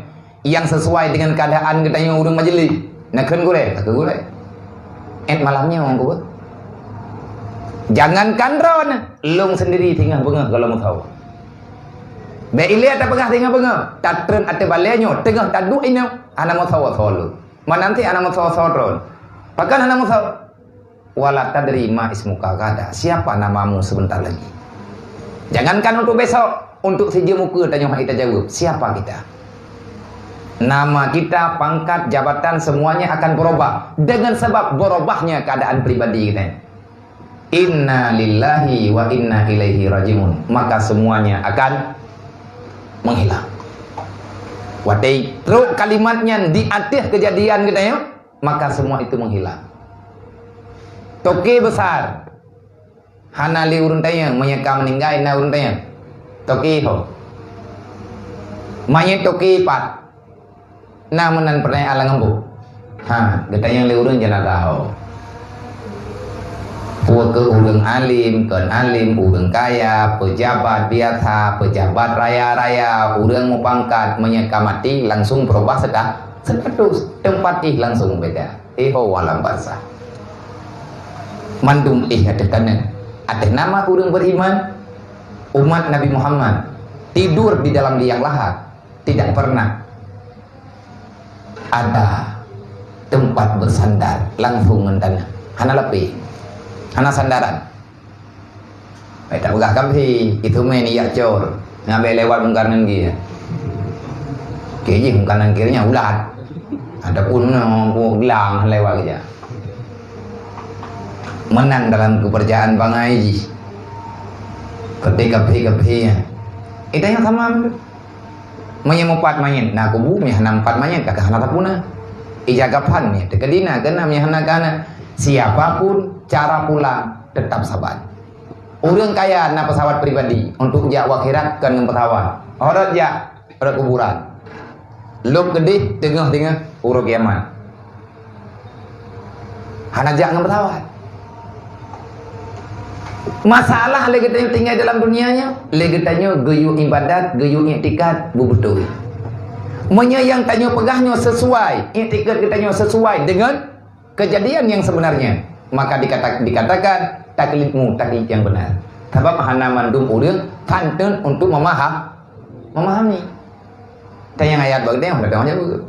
Nyang sesuai dengan keadaan geutanyoe ureueng majelis. Nakheun gurèe, nakheun gurèe. Ét malam nyoe, ku. Jangankan droeneuh, lôn sendiri singoh beungoh goh lom meusawa. Bèk ilèe tapeugah singoh beungoh, tatreun ateueh balèe nyoe, teungoh taduek inoe, hana meusawa-sawa lôn. Meunanti hana meusawa-sawa droeneuh. Pakon hana meusawa? Wala tadri ma ismuka gada. Siapa namamu sebentar lagi? Jangankan untuk besok, untuk sijeuem ukeue tanyoe hana tajaweueb. Siapa kita? Nama kita, pangkat, jabatan, semuanya akan berubah dengan sebab berubahnya keadaan pribadi kita. Inna lillahi wa inna ilaihi raji'un. Maka semuanya akan menghilang. Watèe trok kalimat nyan di ateueh keujadian geutanyoe, maka semua itu menghilang. Toke besar, hana lé ureueng tanyong, meunyoe ka meuninggai na ureueng tanyong. Toke ho. Manyét toke pat. Na meunan peureulèe alang ngon boh. Ha, geutanyong lé ureueng jeunazah ho. Peue keuh ureueng alim, kon alim, ureueng kaya, pejabat biasa, pejabat raya-raya, ureueng meupangkat, meunyoe ka maté langsung beurubah seta-, status, teumpat éh langsung beda. Éh ho alam barzakh. Mandum éh ateueh tanoh. Ateueh nama ureueng beriman, umat Nabi Muhammad, tidur di dalam liang lahat, tidak pernah ada tempat bersandar langsung ngon tanah. Hana lapéh. Hana sandaran. Baik, tak peugah kamphe, itu main ijak cor. Ngabé lewat Mungkar Nangkir. Oke, jih Mungkar Nangkirnya ulat. Ataupun, eh, gelang lewat saja. Menang dalam kepercayaan bangai jih. Ketika kamphe-kamphe, ya. Itu yang sama. Meunyoe meupat manyét na kubu, meunyoe hana meupat manyét, ka hana tapuna. Ija kapan meunyoe teukeudi na, keunan meunyoe hana kana. Siapapun, cara pulang, tetap sabar. Ureueng kaya na pesawat pribadi, untuk jak u akhirat kon ngon pesawat. Horot jak, horot kuburan. Lôb keudeh, teungoh-teungoh, uroe kiamat. Hana jak ngon pesawat. Masalah lé geutanyoe tinggai dalam dunia nyoe, lé geutanyoe geuyue ibadat, geuyue iktikad, beubeutôi. Meunyoe nyang tanyoe peugah nyoe sesuai, iktikad geutanyoe sesuai dengan kejadian yang sebenarnya, maka dikata-, dikatakan taklidmu taklid yang benar. Sabab hana mandum ureueng pantas untuk memaham-, memahami. Tanyong ayat bak geutanyoe, geutanyoe jaweub.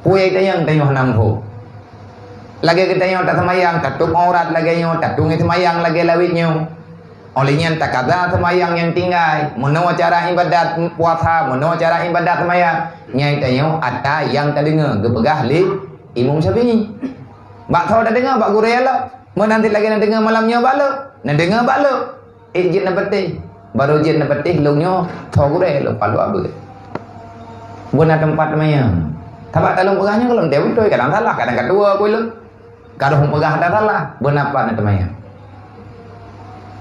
Peue nyang tanyong, geutanyoe hana muphom. Lagèe geutanyoe taseumayang, tatôp aurat lagèe nyoe, tatunggèe seumayang lagèe lawét nyoe. Óh lheueh nyan takaza seumayang nyang tinggai, meunoe cara ibadat puasa, meunoe cara ibadat seumayang. Nyang tanyoe ata nyang tadeungoe geupeugah lé Imam Syafi'i. Bak tho tadeungoe bak gurée lom. Meunan cit lagée na deungoe malam nyoe bak lôn, na deungoe bak lôn. Eh, jeuet na peuteh. Barô jeuet na peuteh lôn nyoe tho gurée lôn palu abeuet. Beuna teumpat manyang. Sabab talôn peugah nyoe gohlom teuh beutôi, kadang salah, kadang ka tuwoe keu lôn. Ka lheueh peugah ata salah, beuna pat na teumayang.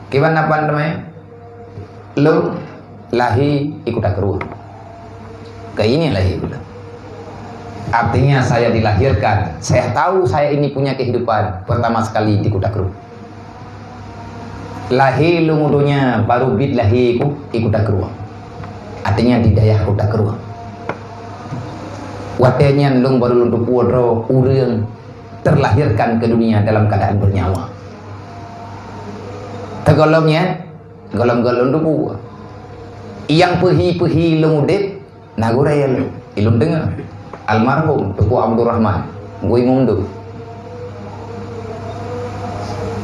Kiban na pat na teumayang? Lôn lahé di Kuta Krueng. Keu ini lahé ulôn. Artinya saya dilahirkan, saya tahu saya ini punya kehidupan pertama sekali di Kuta Krueng. Lahé lôn u donya barô biet lahé ku di Kuta Krueng. Artinya di dayah Kuta Krueng. Watée nyan lôn barô lôn teupeue droe ureuëng terlahirkan ke dunia dalam keadaan bernyawa. Teugohlom nyan, gohlom-gohlom teupeue. Nyang peuhi-peuhi lôn udeb, na gurée lôn, ilôn deungoe. Almarhum Teungku Abdul Rahman, Gui Mumdu.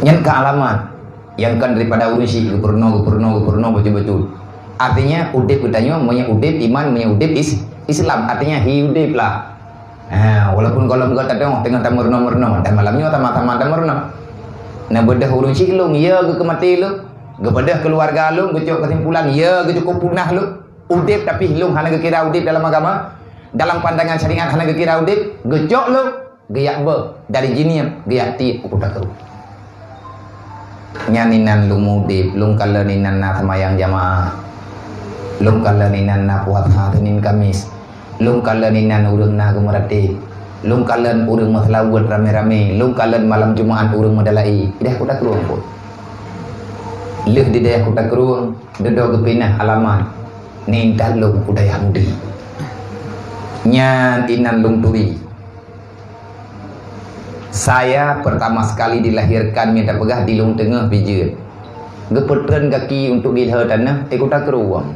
Nyan ka alamat nyang kon daripada ureuëng syiek geupeurunoe, geupeurunoe, geupeurunoe bacut-bacut. Artinya, udeb geutanyoe meunyoe udeb iman, meunyoe udeb is-, Islam, artinya hi udeb lah. Ha, walaupun gohlom geutanyoe teungoh tameurunoe-meurunoe, dan malam nyoe sama-sama tameurunoe. Neubeudôh ureuëng syiek lôn, ya geuh keu maté lôn, geubeudôh keuluwarga lôn, geucok keusimpulan, ya geuh cukup punah lôn. Udeb tapi lôn hana geukira udeb dalam agama, dalam pandangan syariat hana geukira udeb, geucok lôn, geuyak beuh dari Jeunieb geuyak tiek u Kuta Krueng. Nyan inan lôn udeb, lôn kalon inan na seumayang jamaah. Lôn kalon inan na puasa Senin Kamis. Lôn kalon inan ureuëng na geumeuratéb. Lôn kalon ureuëng meuseulaweuet ramé-ramé. Lôn kalon malam Jumaat ureuëng meudalai. Di dayah Kuta Krueng pun. Lheueh di dayah Kuta Krueng, dudoe geupinah alamat. Nyan that lôn u dayah Mudi. Nyan inan lôn turi. Saya pertama sekali dilahirkan mita peugah di Lueng Teungoh pih jeuet. Geupeutreun gaki untuk gilhö tanoh, eh, Kuta Krueng.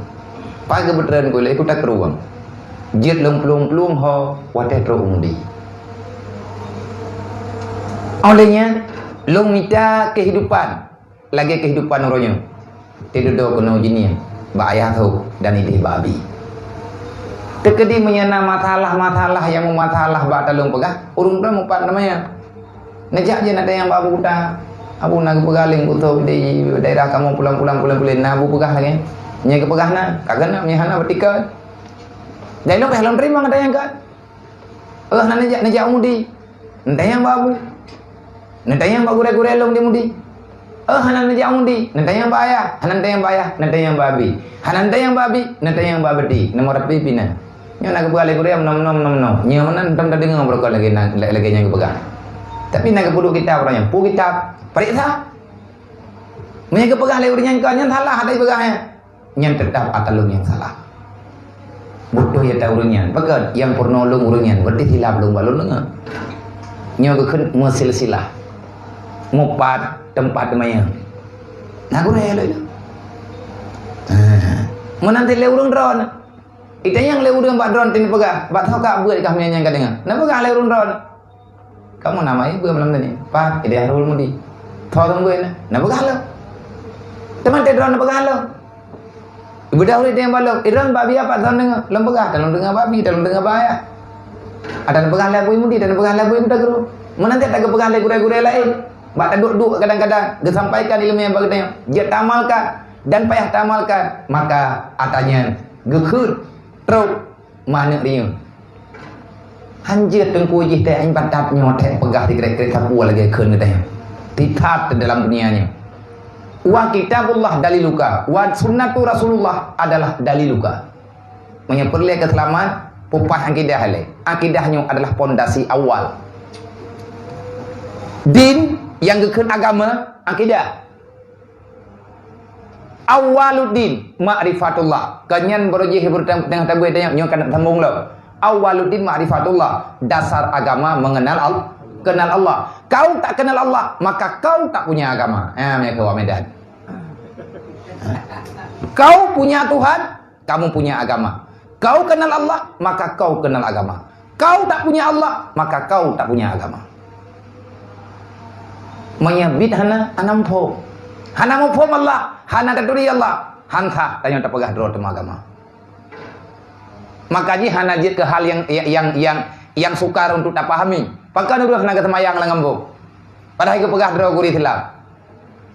Pat geupeutreun keu lé Kuta Krueng. Jeuet lôn plueng-plueng ho watée trok u Mudi. Óh lheueh nyan, lôn mita kehidupan lagée kehidupan uroe nyoe. Teududoe keunoe Jeunieb bak ayah tho dan ideh bak abi. Teukeudi meunyoe na masalah-masalah nyang meumasalah bak talôn peugah, ureuëng droe mupat namanya. Neujak jih na tanyong bak abu kuta. Abu na geupeugah lé kuto di daerah kamoe pulang-pulang pulang-pulang na abu peugah lagée. Nyang geupeugah na, ka keuneuk meuhana beutika. Jadi lôn pih lôn teurimong tanyong ka. Eh, hana neujak, neujak u Mudi. Neutanyong bak abu. Neutanyong bak gurée-gurée lôn di Mudi. Eh, hana neujak u Mudi. Neutanyong bak ayah. Hana neutanyong bak ayah. Neutanyong bak abi. Hana neutanyong bak abi. Neutanyong bak abi. Nomor api pih na. Nyoe na geupeugah lé gurée, nom, nom, nom, nom. Nyoe meunan tom tadeungoe beureukat lagée na, lagée nyang geupeugah. Tapi na geupeuduek kitab uroe nyan. Peue kitab? Pareksa. Meunyoe geupeugah lé ureuëng nyan kon nyan salah, hana jipeugah nyan. Nyan teutab ata lôn nyang salah. Beutôi ata ureuëng nyan. Pakon nyang peurunoe lôn ureuëng nyan, berarti silap lôn bak lôn deungoe. Nyoe geukheun meusilsilah. Mupat teumpat manyang. Na gurée lôn. Ha. Meunan cit lé ureuëng droe. Itanyong lé ureuëng bak droe teupeugah, bak tho ka beuet kah meunyan nyang ka deungoe. Na peugah lé ureuëng droe. Kamoe nama ié beuet malam tadi. Pat, ideh Harul Mudi. Tho lôn beuet na. Na peugah lom. Teuma teuh droe na peugah lom. Ibeudôh ureuëng teuh bak lôn. Idroe bak biya pat thon deungoe. Lôn peugah, talôn deungoe bak bi, talôn deungoe bak ayah. Ata na peugah lé Abu Mudi, ata na peugah lé Abu Kuta Krueng. Meunan cit ta geupeugah lé gurée-gurée laén. Bak taduek-duek kadang-kadang geusampaikan iéleumé nyang bak geutanyoe. Jeuet taamalkan dan payah taamalkan. Maka ata nyan geukheun trok manök riyeuen. Hanjeuet teungku jih teuh ibadat nyoe teuh peugah sikrek-krek sapeue lagée kheun teuh. Tithat dalam dunia nyoe. Wa kitabullah daliluka, wa sunnatu Rasulullah adalah daliluka. Meunyoe peureulée keu seulamat, peupah akidah lé. Akidah nyoe adalah pondasi awal. Din nyang geukheun agama, akidah. Awwaluddin ma'rifatullah. Kan nyan baru jih beureutam-, tengah tabui tanya, nyoe kan sambung lom. Awwaluddin ma'rifatullah. Dasar agama mengenal Al-, kenal Allah. Kau tak kenal Allah, maka kau tak punya agama. Ha, meunyoe keu awak Medan. Kau punya Tuhan, kamu punya agama. Kau kenal Allah, maka kau kenal agama. Kau tak punya Allah, maka kau tak punya agama. Meunyoe biet hana, hana muphom. Hana muphom Allah, hana taturi Allah, han sah tanyoe tapeugah droe teuma agama. Maka jih hana jeuet keu hal nyang, nyang, nyang, nyang sukar untuk tapahami. Pakon ureuëng hana geuseumayang lam gampông, padahai geupeugah droe gurée Islam.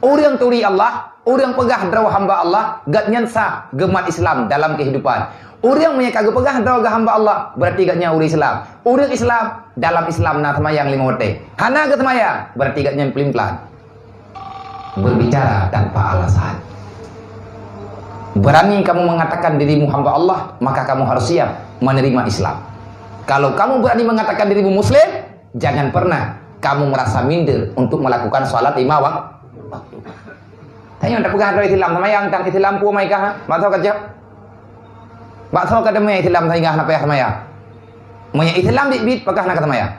Ureuëng turi Allah, ureuëng peugah droe hamba Allah, gobnyan sah geumat Islam dalam kehidupan. Ureuëng meunyo ka geupeugah droe geuhamba Allah, berarti gobnyan ureuëng Islam. Ureuëng Islam, dalam Islam na seumayang lima watée. Hana geuseumayang, berarti gobnyan peulin-pelan. Berbicara tanpa alasan. Berani kamu mengatakan dirimu hamba Allah, maka kamu harus siap menerima Islam. Kalau kamu berani mengatakan dirimu Muslim, jangan pernah kamu merasa minder untuk melakukan salat lima wak-, waktu. Tanyoe tapeugah droe Islam, seumayang tang Islam peue mai kah? Bak soe ka jaweueb? Bak soe ka teumé Islam sehingga hana payah seumayang? Meunyo Islam biet-biet, pakon hana ka seumayang?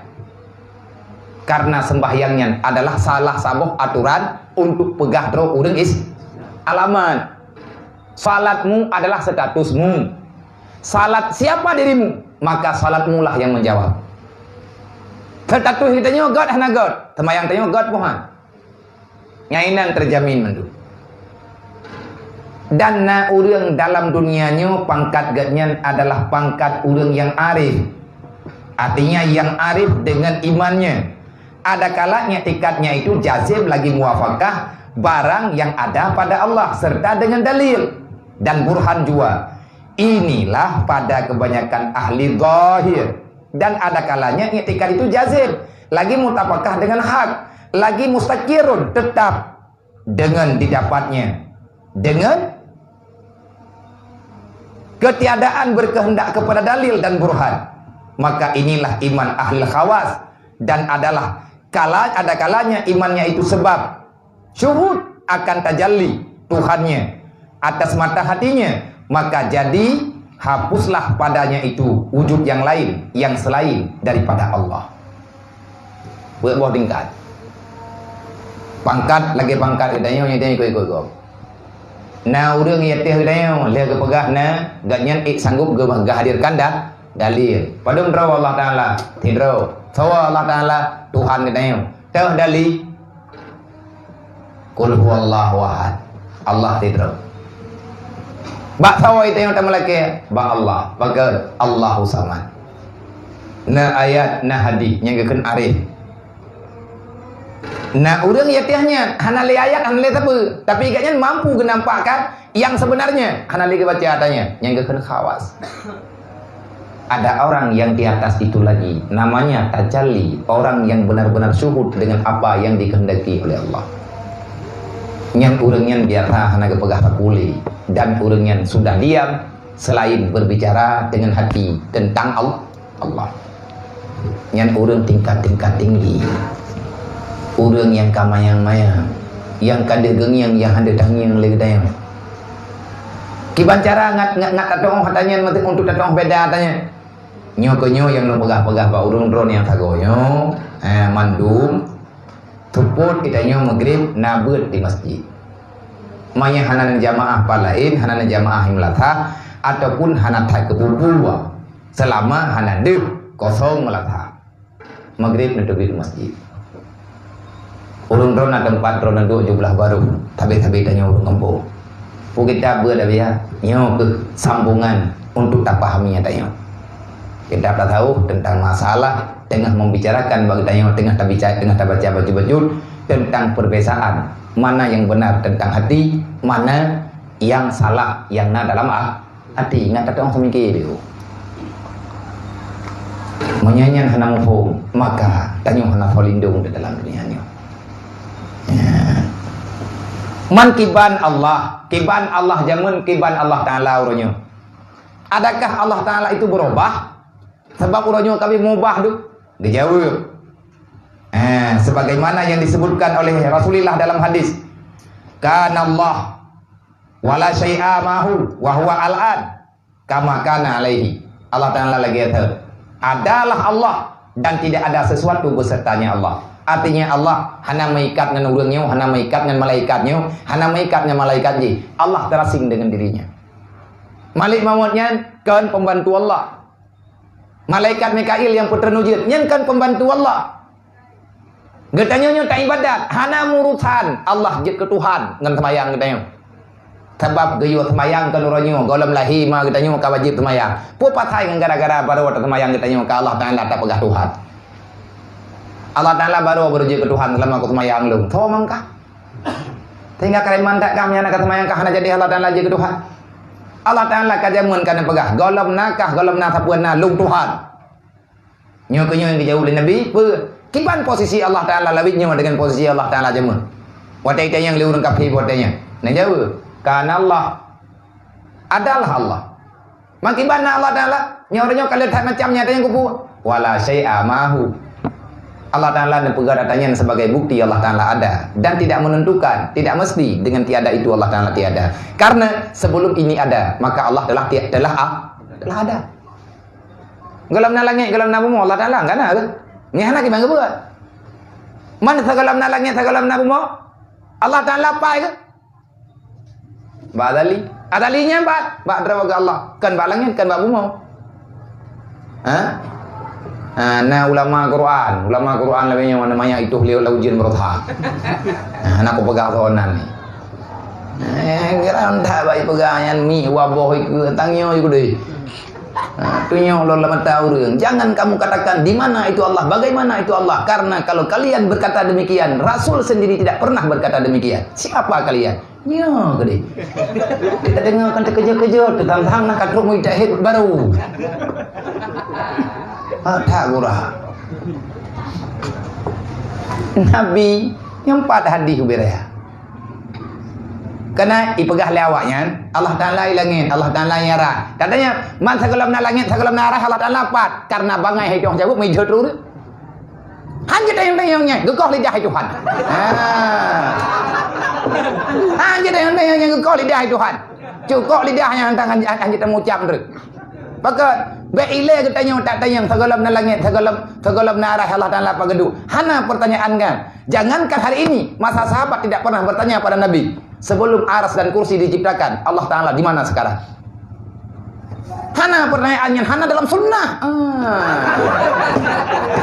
Karena sembahyang nyan adalah salah saboh aturan untuk peugah droe ureuëng is-, alamat. Salatmu adalah statusmu. Salat siapa dirimu, maka salatmulah yang menjawab. Status geutanyoe göt hana göt, seumayang tanyoe göt peue han. Nyan inan terjamin mandum. Dan na ureuëng dalam dunia nyoe pangkat gobnyan adalah pangkat ureuëng nyang arif. Artinya nyang arif dengan imannya. Ada kalanya iktikadnya itu jazim lagi muwafaqah barang yang ada pada Allah serta dengan dalil dan burhan jua. Inilah pada kebanyakan ahli zahir. Dan ada kalanya iktikad itu jazim, lagi mutapakah dengan hak, lagi mustaqirun, tetap dengan didapatnya, dengan ketiadaan berkehendak kepada dalil dan burhan. Maka inilah iman ahli khawas dan adalah kala, ada kalanya imannya itu sebab syuhud akan tajalli Tuhannya atas mata hatinya, maka jadi hapuslah padanya itu wujud yang lain yang selain daripada Allah. Buet boh tingkat. Pangkat lagée pangkat geutanyoe nyang ikot-ikot gob. Na ureuëng nyang teuh geutanyoe lheueh geupeugah na, gobnyan ék sanggob geu-, geuhadirkan da-, dalil. Padum droe Allah Taala, sidroe. Soe Allah Taala, Tuhan geutanyoe. Teuh dalil. Qul huwallahu ahad. Allah sidroe. Bak soe tanyoe tameulakée? Bak Allah. Pakon? Allahu samad. Na ayat, na hadis nyang geukheun arif. Na ureuëng nyang teuh nyan hana lé ayat, hana lé sapeue, tapi gobnyan mampu geunampakkan nyang sebenarnya, hana lé geubaca ata nyan, nyang geukheun khawas. Ada orang yang di atas itu lagi, namanya tajalli, orang yang benar-benar syuhud dengan apa yang dikehendaki oleh Allah. Nyan ureuëng nyan biasa hana geupeugah sapeue lé, dan ureuëng nyan sudah diam selain berbicara dengan hati tentang Al-, Allah. Nyan ureuëng tingkat-tingkat tinggi. Ureuëng nyang ka mayang-mayang, nyang ka deuh geungieng nyang hana tangieng lé geutanyoe. Kiban cara ngat, ngat, ngat tatu'oh ata nyan, maksud untuk tatu'oh beda ata nyan. Nyoe keuh nyoe nyang lôn peugah-peugah bak ureuëng droe nyang sagoe nyoe, eh, mandum seupôt geutanyoe Maghrib na beuet di masjid. Meunyo hana neujamaah pat laén, hana neujamaah i meulasah, ataupun hana that keububu, seulama hana deuh kosong meulasah. Maghrib neuteubiet u masjid. Ureuëng droe na teumpat droe neuduek jublah barôh, sabe-sabe tanyoe ureuëng gampông. Peue kitab beuet, Abiya? Nyoe keuh sambongan untuk tapahami tanyoe. Kitab tasawuf tentang masalah teungoh membicarakan bagi tanyoe, teungoh tabica-, teungoh tabaca bacut-bacut tentang perbezaan mana yang benar tentang hati, mana yang salah yang na dalam a-, Até ingat, tatu'oh seumike dulu. Meunyo nyan hana muphom, maka tanyoe hana soe lindong di dalam dunia nyoe. Ya. Man kiban Allah, kiban Allah jameun, kiban Allah Taala uroe nyoe. Adakah Allah Taala itu berubah? Sabab uroe nyoe ka abéh mubah tu. Dijaweueb. Eh, sebagaimana yang disebutkan oleh Rasulullah dalam hadis, "Kana Allah wala syai'a ma'ahu wa huwa al-an kama kana alaihi." Allah Taala lagée that. Adalah Allah dan tidak ada sesuatu besertanya Allah. Artinya Allah hana meuikat ngon ureuëng nyoe, hana meuikat ngon malaikat nyoe, hana meuikat ngon malaikat jih. Allah terasing dengan dirinya. Malik Maut nyan kon pembantu Allah. Malaikat Mikail nyang peuteun ujeuen, nyan kan pembantu Allah. Geutanyoe nyoe taibadat, hana meurusan Allah jeuet keu Tuhan ngon seumayang geutanyoe. Sabab geuyue seumayang keu uroe nyoe, gohlom lahé ma geutanyoe ka wajéb seumayang. Peue pasai ngon gara-gara baroe taseumayang geutanyoe ka Allah Taala tapeugah Tuhan. Allah Taala baroe beureujeuk keu Tuhan seulama kuseumayang lôn. Soe mangkah? Sehingga kalimat that kah meunyan ka seumayang ka hana jadi Allah Taala jeuet keu Tuhan. Allah Taala ka jameun ka neupeugah, gohlom na kah, gohlom na sapeue na, lôn Tuhan. Nyoe keuh nyoe nyang geujaweueb lé Nabi, peue? Kiban posisi Allah Taala lawét nyoe deungon posisi Allah Taala jameun? Watée tanyong lé ureuëng kafé watée nyan. Neujaweueb, "Kana Allah." Adalah Allah. Makiban na Allah Taala, nyoe ureuëng nyoe ka le that macam nyata nyang kupu. "Wala syai'a ma'ahu." Allah Taala neupeugah ata nyan sebagai bukti Allah Taala ada dan tidak menentukan, tidak mesti dengan tiada itu Allah Taala tiada. Karena sebelum ini ada, maka Allah telah ti-, telah a-, telah ada. Gohlom na langét, gohlom na bumoe, Allah Taala ka na keuh. Nyan hana kiban geubuet. Man sigohlom na langét, sigohlom na bumoe, Allah Taala pat keuh? Bak Azali. Azali nyan pat, bak droe Allah. Kon bak langét, kon bak bumoe. Ha? Ha, na ulama Quran. Ulama Quran lagée nyoe namanya itu beliau Laujin Berotha. Ha, na kupeugah soe nan ni. Eh, kira entah baik peugah nyan mi waboh ikeu tanyoe ikeu deh. Ha, tunyok lom lam mata ureuëng. Jangan kamu katakan, "Di mana itu Allah? Bagaimana itu Allah?" Karena kalau kalian berkata demikian, Rasul sendiri tidak pernah berkata demikian. Siapa kalian? Nyoe keudeh. Kita dengar kan terkejut-kejut, teuntang na ka trok murid takhir baru. Ha, that gurah. Nabi nyang pat hadis ubé raya. Keunan ipeugah lé awaknyan, Allah Taala i langét, Allah Taala i arat. Katanya, man sigohlom na langét, sigohlom na arat, Allah Taala pat. Karena bangai hai tueng jaweueb, meujeuet ruru. Hanjeuet tanyong-tanyong nyan, geukoh lidah hai Tuhan. Ha. Hanjeuet tanyong-tanyong nyan, geukoh lidah hai Tuhan. Cukok lidah nyan, hanjeuet, hanjeuet tamucam treuk. Pakon, bék ilée geutanyoe that tanyong, sigohlom na langét, sigohlom, sigohlom na arat Allah Taala pat geuduek. Hana pertanyaan nyan. Jangankan hari ini, masa sahabat tidak pernah bertanya pada Nabi. Sebelum aras dan kursi diciptakan, Allah Taala di mana sekarang? Hana pertanyaan nyan, hana dalam sunnah. Ah.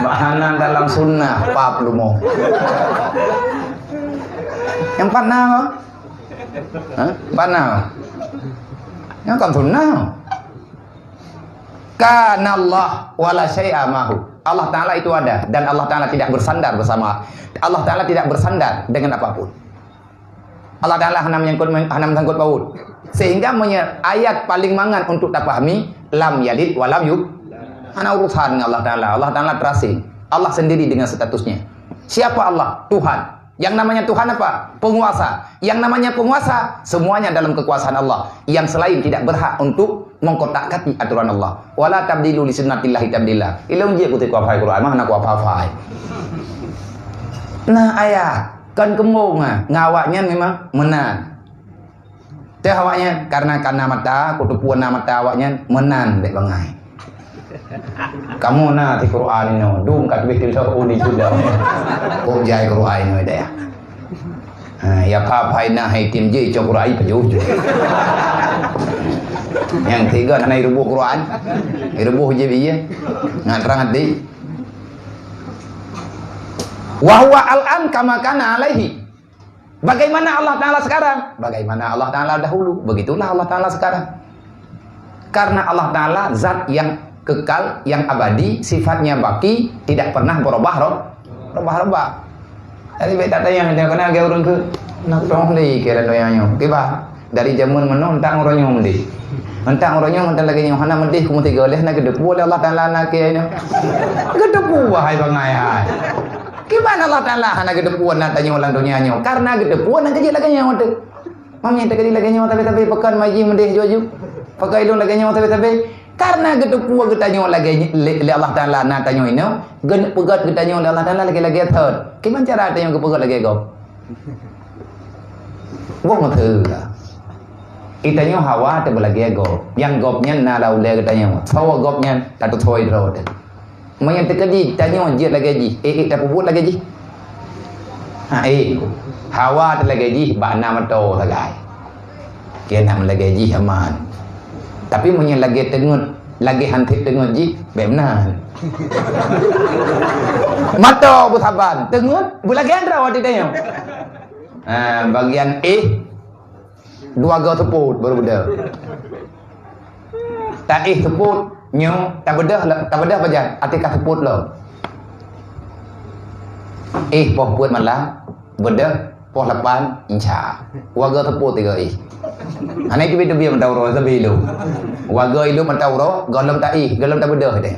Hana dalam sunnah, pap lumo. Nyang pat na, ha? Nyang pat na. Nyang kon sunnah. Kana Allah wala syai'a ma'ahu. Allah Taala itu ada dan Allah Taala tidak bersandar bersama. Allah Taala tidak bersandar dengan apapun. Allah Taala hana menyangkut, hana meusangkut paut. Sehingga menye-, ayat paling mangat untuk tapahami, lam yalid wa lam yul-, hana urusan dengan Allah Taala. Allah Taala terasing. Allah sendiri dengan statusnya. Siapa Allah? Tuhan. Yang namanya Tuhan apa? Penguasa. Yang namanya penguasa, semuanya dalam kekuasaan Allah. Yang selain tidak berhak untuk mengkotak-kati aturan Allah. Wala tabdilu li sunnatillahi tabdila. Ilong jeuet kuteuk kuhafai Quran, mah hana kuhafai. Nah, ayat. Kon keumbong, ah, ngon awaknyan memang meunan. Teuh awaknyan, karena kana mata, kuteupeue na mata awaknyan, meunan bék bangai. Kamoe na di Quran inoe, dum ka teubiet tuléh uni sudah. Kok jai Quran inoe deh. Ha, ya ka pai na hai tim je cok Quran pajoh. Nyang tiga hana irubuh Quran. Irubuh je biye. Ngan terang hati. Wa huwa al-an kama kana alaihi. Bagaimana Allah Taala sekarang? Bagaimana Allah Taala dahulu, begitulah Allah Taala sekarang. Karena Allah Taala zat yang kekal, yang abadi, sifatnya baki, tidak pernah berubah ro-, rubah-rubah. Jadi, bék tatanyong, tanyong keunan lagée ureuëng keu, nak tong di kira donya nyoe. Kiban, dari jameun meunoe, entang ureuëng nyoe meudeh. Entang ureuëng nyoe, entang lagée nyoe, hana meudeh, kumu tiga leh, na geudeupu lé Allah Taala na keu nyoe. Geudeupu, wahai bangai hai. Kiban Allah Taala hana geuteupeue na tanyoe lam donya nyoe? Karena geuteupeue na keujeuet lagée nyoe teuh. Mami teukeudi lagée nyoe sabe-sabe, pakon maji meudeh ju-ju. Pakon ilong lagée nyoe sabe-sabe. Karena geuteupeue geutanyoe lagée lé, lé Allah Taala na tanyoe inoe, geupeugét geutanyoe lé Allah Taala lagée-lagée thon. Kiban cara tanyoe geupeugét lagée gob? Wong teuga. Itanyoe hawa teubeulagée gob. Nyang gob nyan na lam ulée geutanyoe. Soe gob nyan? Tateuthoi droe teuh. Meunyoe teukeudi tanyoe jeuet lagée jih, ék-ék tapeubuet lagée jih? Ha, ék. Hawa teuh lagée jih bak na meuto sagai. Keunan lagée jih aman. Tapi meunyoe lagée teungeut Lagèe han sép teungeut jih, bèk meunan. Mata beusaban, teungeut, beulagèe droe di tanyoe. Ha, bagian éh, dua go seupôt baru beudôh. Taéh seupôt, nyoe, tabeudôh, tabeudôh pajan, até ka seupôt lom. Éh poh peuet malam, beudôh poh lapan, insya. Wagoe seupôt tiga éh. Hana teubiet-teubiet mata uroe, sabe ilôn. Wagoe ilôn mata uroe, gohlom taéh, gohlom tabeudôh deh.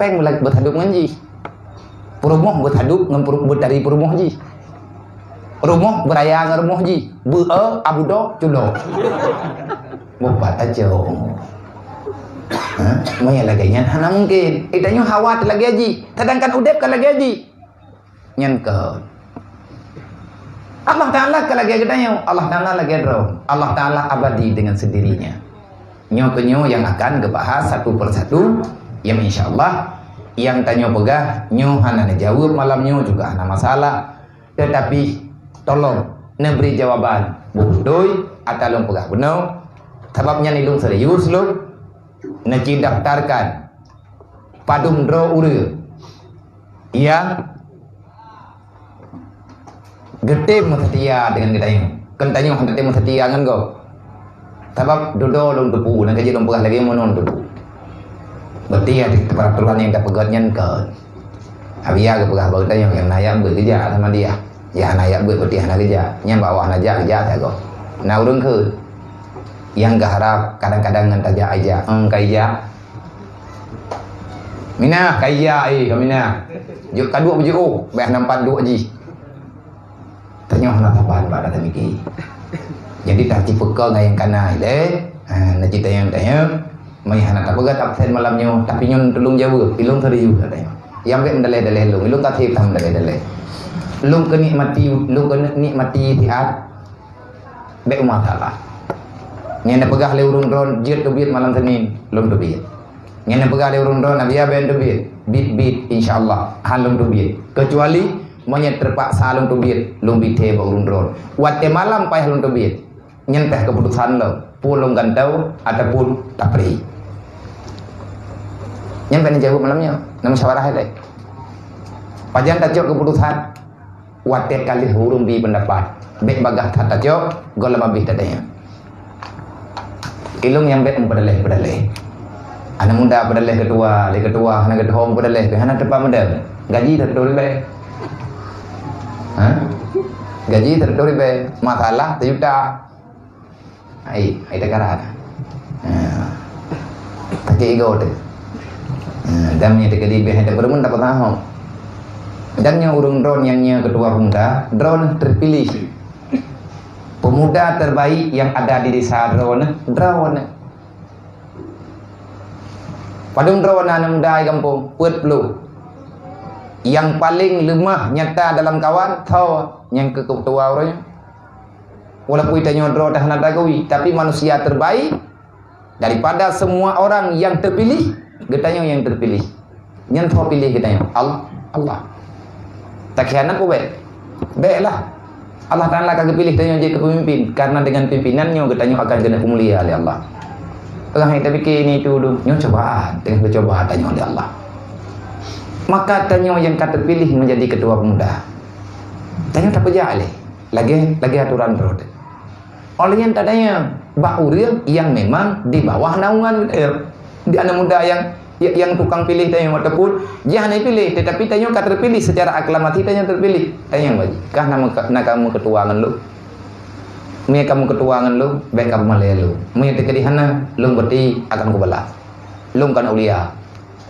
Péng meulat beusadub ngon jih. Peurumoh beusadub ngon peurumoh, beutari peurumoh jih. Rumoh beuraya ngon rumoh jih. Beu-e, abudo, culo. Mupat aja. Ha? Meunyo lagèe nyan hana mungkin. Tanyoe hawa teulagèe jih. Sedangkan udép ka lagèe jih. Nyan keuh. Allah Ta'ala ka lagèe geutanyoe. Allah Ta'ala lagèe droe. Allah Ta'ala abadi dengan sendirinya. Nyoe keuh nyoe nyang akan geubahas satu per satu, nyang insya Allah nyang tanyoe peugah nyoe hana neujaweueb malam nyoe juga hana masalah, teutapi tolong neubri jawaban beutôi ata lôn peugah bunoe, sabab nyan ilôn serius lôn neuci daftarkan padum droe ureuëng nyang geutem meuseutia deungon geutanyoe. Kon tanyoe hana tem meuseutia ngon gob. Sabab dudoe lôn teupeue, nyang ka jeuet lôn peugah lagèe meunan teupeue. Berarti ada peraturan nyang tapeugöt nyan kon. Abiya geupeugah bak geutanyoe, nyang na jak beuet geujak sama dia. Nyang hana jak beuet berarti hana geujak. Nyang bak awak hana jak, geujak sagoe. Na ureuëng kheun. Nyang geuharab kadang-kadang ngon tajak ijak. Eng ka ijak. Minah, ka ijak, eh, ka minah. Jok ka duek beujiôh, bèk nampak duek jih. Tanyoe hana saban bak gata miki. Jadi, taci peuko ngon nyang kana ilèe. Ha, na cit tanyong-tanyong. Meunyo hana tapeugah absen malam nyoe, tapi nyoe tulông jaweueb, ilông serius gata nyoe. Nyang bèk meudaleh-daleh lông, ilông ka sép that meudaleh-daleh. Lông keuneuk nikmati, lông keuneuk nikmati siat. Bèk masalah. Nyang neupeugah lé ureuëng droen jeuet teubiet malam Senin, lôn teubiet. Nyang neupeugah lé ureuëng droen abiya bèk teubiet, biet-biet insya Allah, han lôn teubiet. Kecuali meunyo teupaksa lôn teubiet, lôn bi thèe bak ureuëng droen. Watèe malam payah lôn teubiet, nyan payah keuputusan lôn, peue lôn gantoe ataupun tapri. Nyan bèk neujaweueb malam nyoe, na musyawarah ilèe. Pajan tacok keuputusan? Watèe ka lheueh ureuëng bi peundapat, bèk bagaih that tacok, gohlom abéh tatanyong. Ilông nyang bèk meupeudaleh-peudaleh. Aneuk muda peudaleh ketua, lé ketua hana geutuho meupeudaleh, pih hana teupah meudeueng. Gaji siratoh ribèe. Ha? Gaji siratoh ribèe. Masalah sejuta. Hai, hai teukarat. Ha. Sakét ego teuh. Ha, dan meunyo teukeudi bèk hai teupeureumeun takot hom. Dan nyoe ureuëng droen nyang nyoe ketua pemuda, droen terpilih. Pemuda terbaik yang ada di desa droen, droen. Padum droen aneuk muda di gampông, peuet ploh. Nyang paleng leumah nyata dalam kawan, tho nyang keu ketua ureuëng nyoe. Walaupun tanyoe droe hana tagui, tapi manusia terbaik daripada semua orang yang terpilih, geutanyoe nyang terpilih. Nyan tho piléh geutanyoe, Al-, Allah. Takhianat peue bèk? Bèk lah. Allah Ta'ala ka geupilih tanyoe jeuet keu peumimpin, karena dengan pimpinan nyoe geutanyoe akan keuneuk peumulia lé Allah. Ureuëng hai tapike ini itu dum, nyoe cobaan, teungoh geucuba tanyoe lé Allah. Maka tanyoe nyang ka teupiléh menjadi ketua pemuda. Tanyoe tapeujak lé, lagèe, lagèe aturan droe teuh. Óh lheueh nyan tatanyong bak ureuëng nyang memang di bawah naungan geutanyoe. Di aneuk muda nyang, nyang tukang piléh tanyoe ataupun jih hana piléh, tetapi tanyoe ka terpilih secara aklamasi, tanyoe terpilih. Tanyong bak jih, "Kah na meuka-, na kamoe keutua ngon lôn? Meunyo kamoe keutua ngon lôn, bèk kamoe malèe lôn. Meunyo teukeudi hana, lôn beuti akan kubalah. Lôn kon aulia."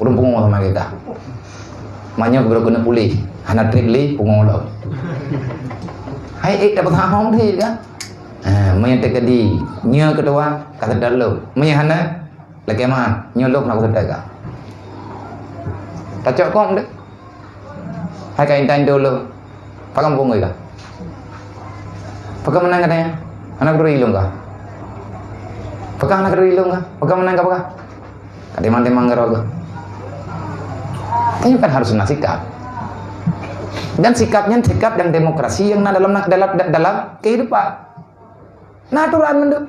Ureuëng pungo sama kita. Maknyo baru keuneuk puléh, hana trép lé pungo lom. Hai ék dapat hak hom thé kan? Ha, meunyo teukeudi nyoe keudua ka seudeh lom. Meunyo hana, lakèe meu'ah, nyoe lom hana kuseudeh ka. Tacok kong deh. Hai ka intan dulu. Pakon pungo ka? Pakon meunan katanya? Hana keuduri lôn ka? Pakon hana keuduri lôn ka? Pakon meunan ka pakon? Ka timang-timang keudroe. Tapi kan harus na sikap. Dan sikap nyan sikap nyang demokrasi nyang na dalam, dalam, dalam kehidupan. Na aturan mandum.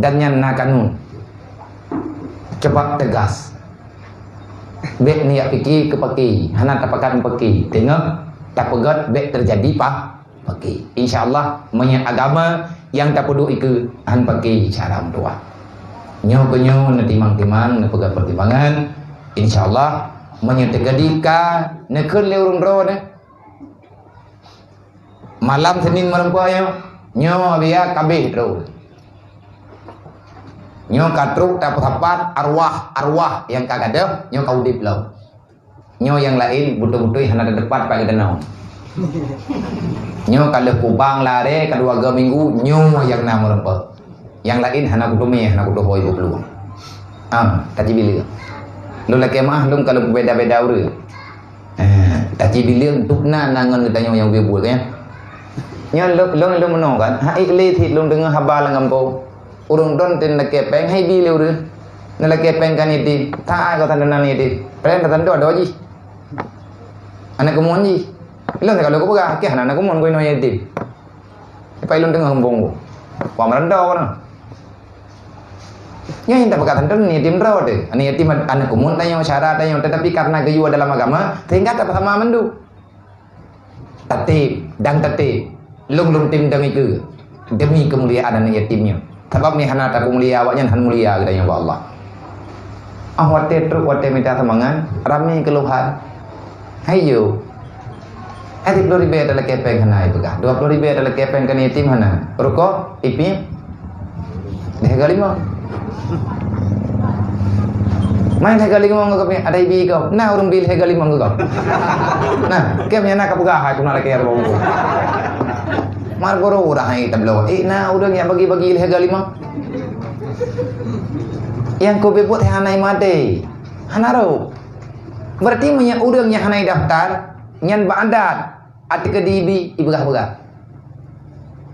Dan nyan na kanun. Cepat tegas. Bék niat pike keu pake, hana tapakat pake. Teungoh tapeugét bék teujadi pa-, pake. Insya Allah, meunyoe agama nyang tapeuduek ikeue han pake cara meutuah. Nyoe keu nyoe neutimang-timang, neupeugah pertimbangan. Insya Allah, meunyoe teujadi ka neukheun lé ureuëng droeneuh, malam Senin meureumpok nyoe, nyoe biya kabeh trok. Nyoe ka trok tapeusapat arwah-arwah nyang ka gadôh, nyoe ka udeb lom. Nyoe nyang laén beutôi-beutôi hana teupat bak geutanyoe. Nyoe ka lheueh kubang lare, ka dua minggu, nyoe nyang na meureumpok. Nyang laén hana kuteumé, hana kutuho ibu peuluang. Ah, taci bileueng. Lôn lakée meu'ah lôn ka lôn peubeda-beda ureuëng. Ah, taci bileueng dum na, na ngon geutanyoe nyang ubé buet, ya. Nyoe lôn, lôn, lôn meunoe kan, hai lé cit lôn deungoe haba lam gampông. Ureuëng droen tem lakée péng, hai bi lé ureuëng. Neulakée péng keu yatim, ta-, ka tan na yatim. Péng ka tan dua jih. Aneuk keumuen jih. Lôn ka lôn kupeugah, keh hana aneuk keumuen keu inoe yatim. Leupah lôn teungoh muphom. Wah, meureudoe keunoe. Nyan nyang tapeugah teuntèe yatim droe teuh. Aneuk yatim aneuk keumuen tanyoe, syara tanyoe, tetapi karena geuyue dalam agama, sehingga tapeusama mandum. Tatém, dan tatém. Lôn lôn tem demi keu, demi keumuliaan aneuk yatim nyoe. Sabab meuhana tapeumulia awaknyan, han mulia geutanyoe bak Allah. Ah, watèe trok, watèe mita sumbangan, ramé keuluhan. Hai yo. Eh, siplôh ribèe talakèe pèng hana ipeugah. Dua plôh ribèe talakèe pèng keu yatim hana. Rukok, ipiep. Lhèe ga limong. Main lhèe ga limong keu kami, ada ibi kau. Nah, ureueng bi lhèe ga limong keu kau. Nah, kèe meunyo na ka peugah hai, keuneuk lakèe ribèe. Marlboro ureueng hai tabloe. Eh, na ureueng nyang bagi-bagi lhèe ga limong. Nyang keu beuet hana maté. Hana rôh. Berarti meunyo ureueng nyang hana daftar, nyan bak adat, ateueh keu dibi, ipeugah-peugah.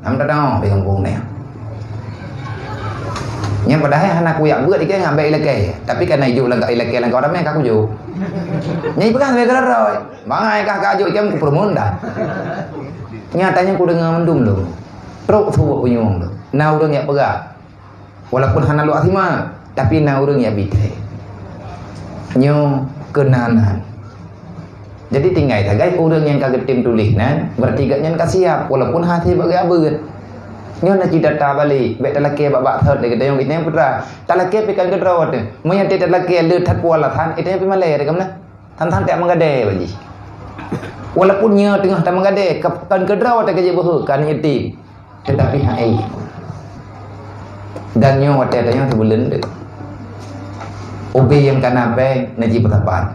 Nam tadong di gampông nyan. Nyan padahai hana kuyak beuet ikei ngon bèk ilakèe, tapi kana ijok lam ilakèe lam kawan ramè ka kujok. Nyan ipeugah lagèe keudroe. Bangai kah ka jok ikei meukeupeurumun dah. Nyata nyan kudeungö mandum lôn. Trok su bak punyueng lôn. Na ureueng jak peugah. Walaupun hana luwah simak, tapi na ureueng nyang bit. Nyoe keunanan. Jadi tinggai sagai ureueng nyang ka geutem tuléh nyan, berarti gobnyan ka siap, walaupun hase bak geubeuet. Nyoe na cit data balek, bèk talakèe bak-bak thot lé geutanyoe, geutanyoe putra. Talakèe pih kan keudroe teuh. Meunyo talakèe le that peue alasan, geutanyoe pih malèe teuh ka meunan. Than-than tajak meugadèe bak jih. Walaupun nyoe teungoh tameugadèe, ka, kan keudroe teuh ka jibeuhe, kan yatim. Tetapi hai. Dan nyoe watèe tanyoe sibuleuen deuh. Ubé nyang kana pèng na jipeusapat.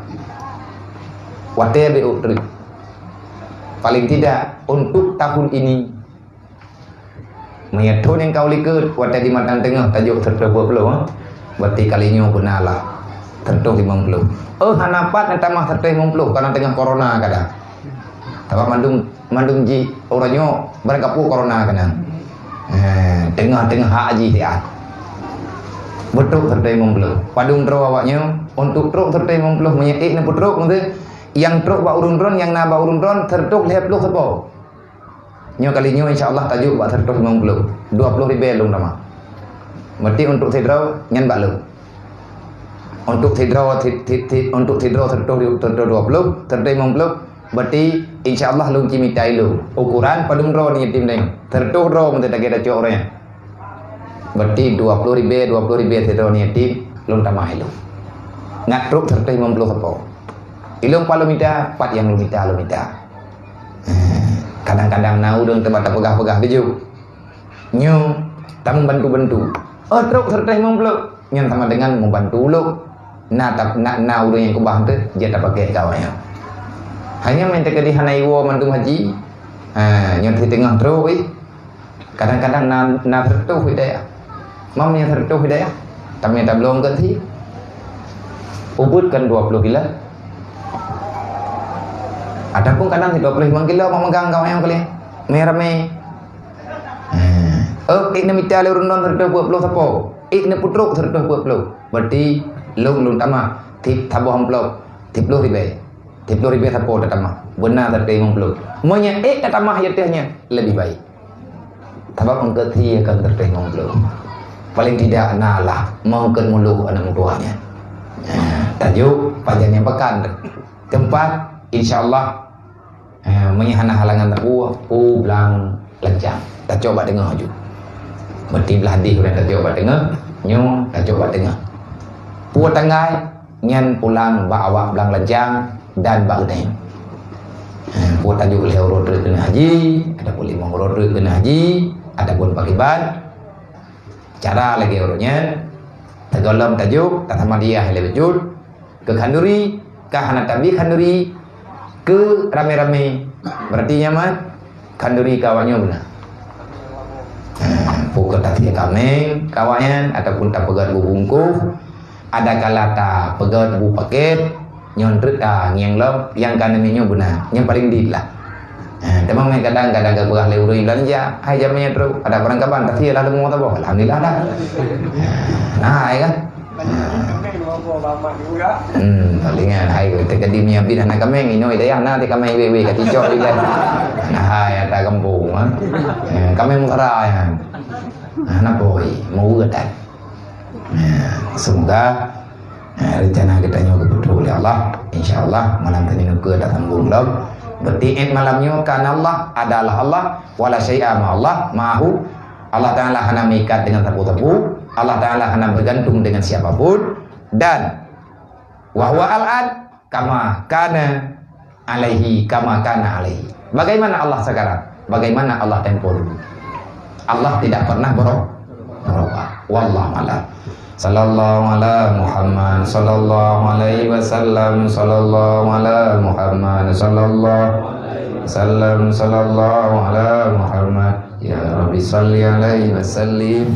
Watèe beuh trép. Paling tidak untuk tahun ini, meunyo thôn nyang ka u likôt, watèe di mantong teungoh tajok sireutoh dua plôh, eh. Berarti kali nyoe beuna lah sireutoh limong plôh. Oh, hana pat neutamah sireutoh limong plôh, karena teungoh corona kadang. Tapi mandum Mandum jih uroe nyoe barangkapeue corona keunan. Eh, teungoh-teungoh hak jih siat. Beutrok sireutoh limong plôh. Padum droe awaknyoe, untuk trok sireutoh limong plôh meunyo ék neupeutrok meunteuh, nyang trok bak ureueng droen, nyang na bak ureueng droen, sireutoh lhèe plôh sapo. Nyoe kali nyoe insya Allah tajok bak sireutoh limong plôh. Dua plôh ribèe lôn tamah. Berarti untuk sidroe nyan bak lôn. Untuk sidroe, si-, si-, si-, untuk sidroe sireutoh, sireutoh dua plôh, sireutoh limong plôh, berarti insya Allah lôn cit mita ilôn. Ukuran padum droe yatim nyan. Sireutoh droe meunteuh lagèe tacok ureueng nyan. Berarti dua plôh ribèe, dua plôh ribèe sidroe yatim, lôn tamah ilôn. Ngat trok sireutoh limong plôh sapo. Ilôn pat lôn mita, pat nyang lôn mita, lôn mita. Kadang-kadang na ureueng teuma tapeugah-peugah beujeuet. Nyoe, tameubantu-bantu. Oh, trok sireutoh limong plôh. Nyan sama dengan meubantu ulôn. Na tap-, na, na ureueng nyang keubah teuh, jeuet tapakèk keu awaknyan. Hanya meuntèk keudéh hana iwoe mandum haji. Ha, nyoe teungoh trok, eh. Kadang-kadang na, na sireutoh hidayah. Mam nyang sireutoh hidayah. Tamè tabloe eungkôt si. Ubeuet kan dua plôh kilo. Ataupun kadang si dua plôh limong kilo mak megang keu awaknyan kali. Mè ramè. Eh, oh, ék neumita lé ureueng droen sireutoh peuet plôh sapo. Ék neupeutrok sireutoh peuet plôh. Berarti lôn, lôn tamah tiep saboh amplop, tiep plôh ribèe. Tiep plôh ribèe sapo tatamah. Beuna sireutoh limong plôh. Meunyo ék tatamah ateueh nyan, leubeh baik. Sabab eungkôt sie kan sireutoh limong plôh. Paling tidak na lah, meungkôt mulôh aneuk meutuah nyan. Tajuk pajan nyang pakan. Keempat, insya Allah, eh, meunyo hana halangan teupeu, peue blang lancang. Tacok bak teungoh aju. Berarti blah deh ureueng tacok bak teungoh, nyoe tacok bak teungoh. Peue tanggai, nyan pulang bak awak blang lancang dan bak geutanyoe. Eh, peue tajuk lhèe uroe treuk keuneuk haji, ataupun limong uroe treuk keuneuk haji, ataupun pakriban. Cara lagèe uroe nyan, tagohlom tajuk, tasamadiyah lé bacut, keu khanduri, ka hana tabi khanduri, keu ramé-ramé. Berarti nyan mah, khanduri keu awak nyoe beuna. Ha, peue keu tasie kaméng keu awak nyan, ataupun tapeugöt bu bungkôh, adakala tapeugöt bu pakét, nyoe treuk tangieng lom, nyang ka neumè nyoe beuna, nyang paleng dit lah. Ha, teuma meuh kadang-kadang geupeugah lé ureueng belanja, "Hai jamèe nyoe treuk, adak barang kaban, tasie lah leumo saboh." Alhamdulillah dah. Ha, nah, ya kan? Hmm, palingan hai teuka di Miabi hana kaméng, inoe dayah na di kaméng wéh-wéh ka ticok di kan. Nah, hai ata kampung, ha. Ha, kaméng meukeura, ya. Hana poi, meuweuh tan. Nah, semoga, eh, rencana geutanyoe geupeutrok lé Allah. Insya Allah, malam teuh nyoe keu tasambong lom. Berarti ét malam nyoe kana Allah, adalah Allah, wala syai'a ma Allah, ma'ahu. Allah Ta'ala hana meuikat dengan sapeue-sapeue. Allah Ta'ala hana bergantung dengan siapapun. Dan wa huwa al-an kama kana alaihi, kama kana alaihi. Bagaimana Allah sekarang? Bagaimana Allah tempo dulu? Allah tidak pernah bero-, berubah. Wallahu a'lam. Sallallahu ala Muhammad, sallallahu alaihi wasallam, sallallahu ala Muhammad, sallallahu alaihi wasallam, sallallahu ala Muhammad. Ya Rabbi salli alaihi wasallim.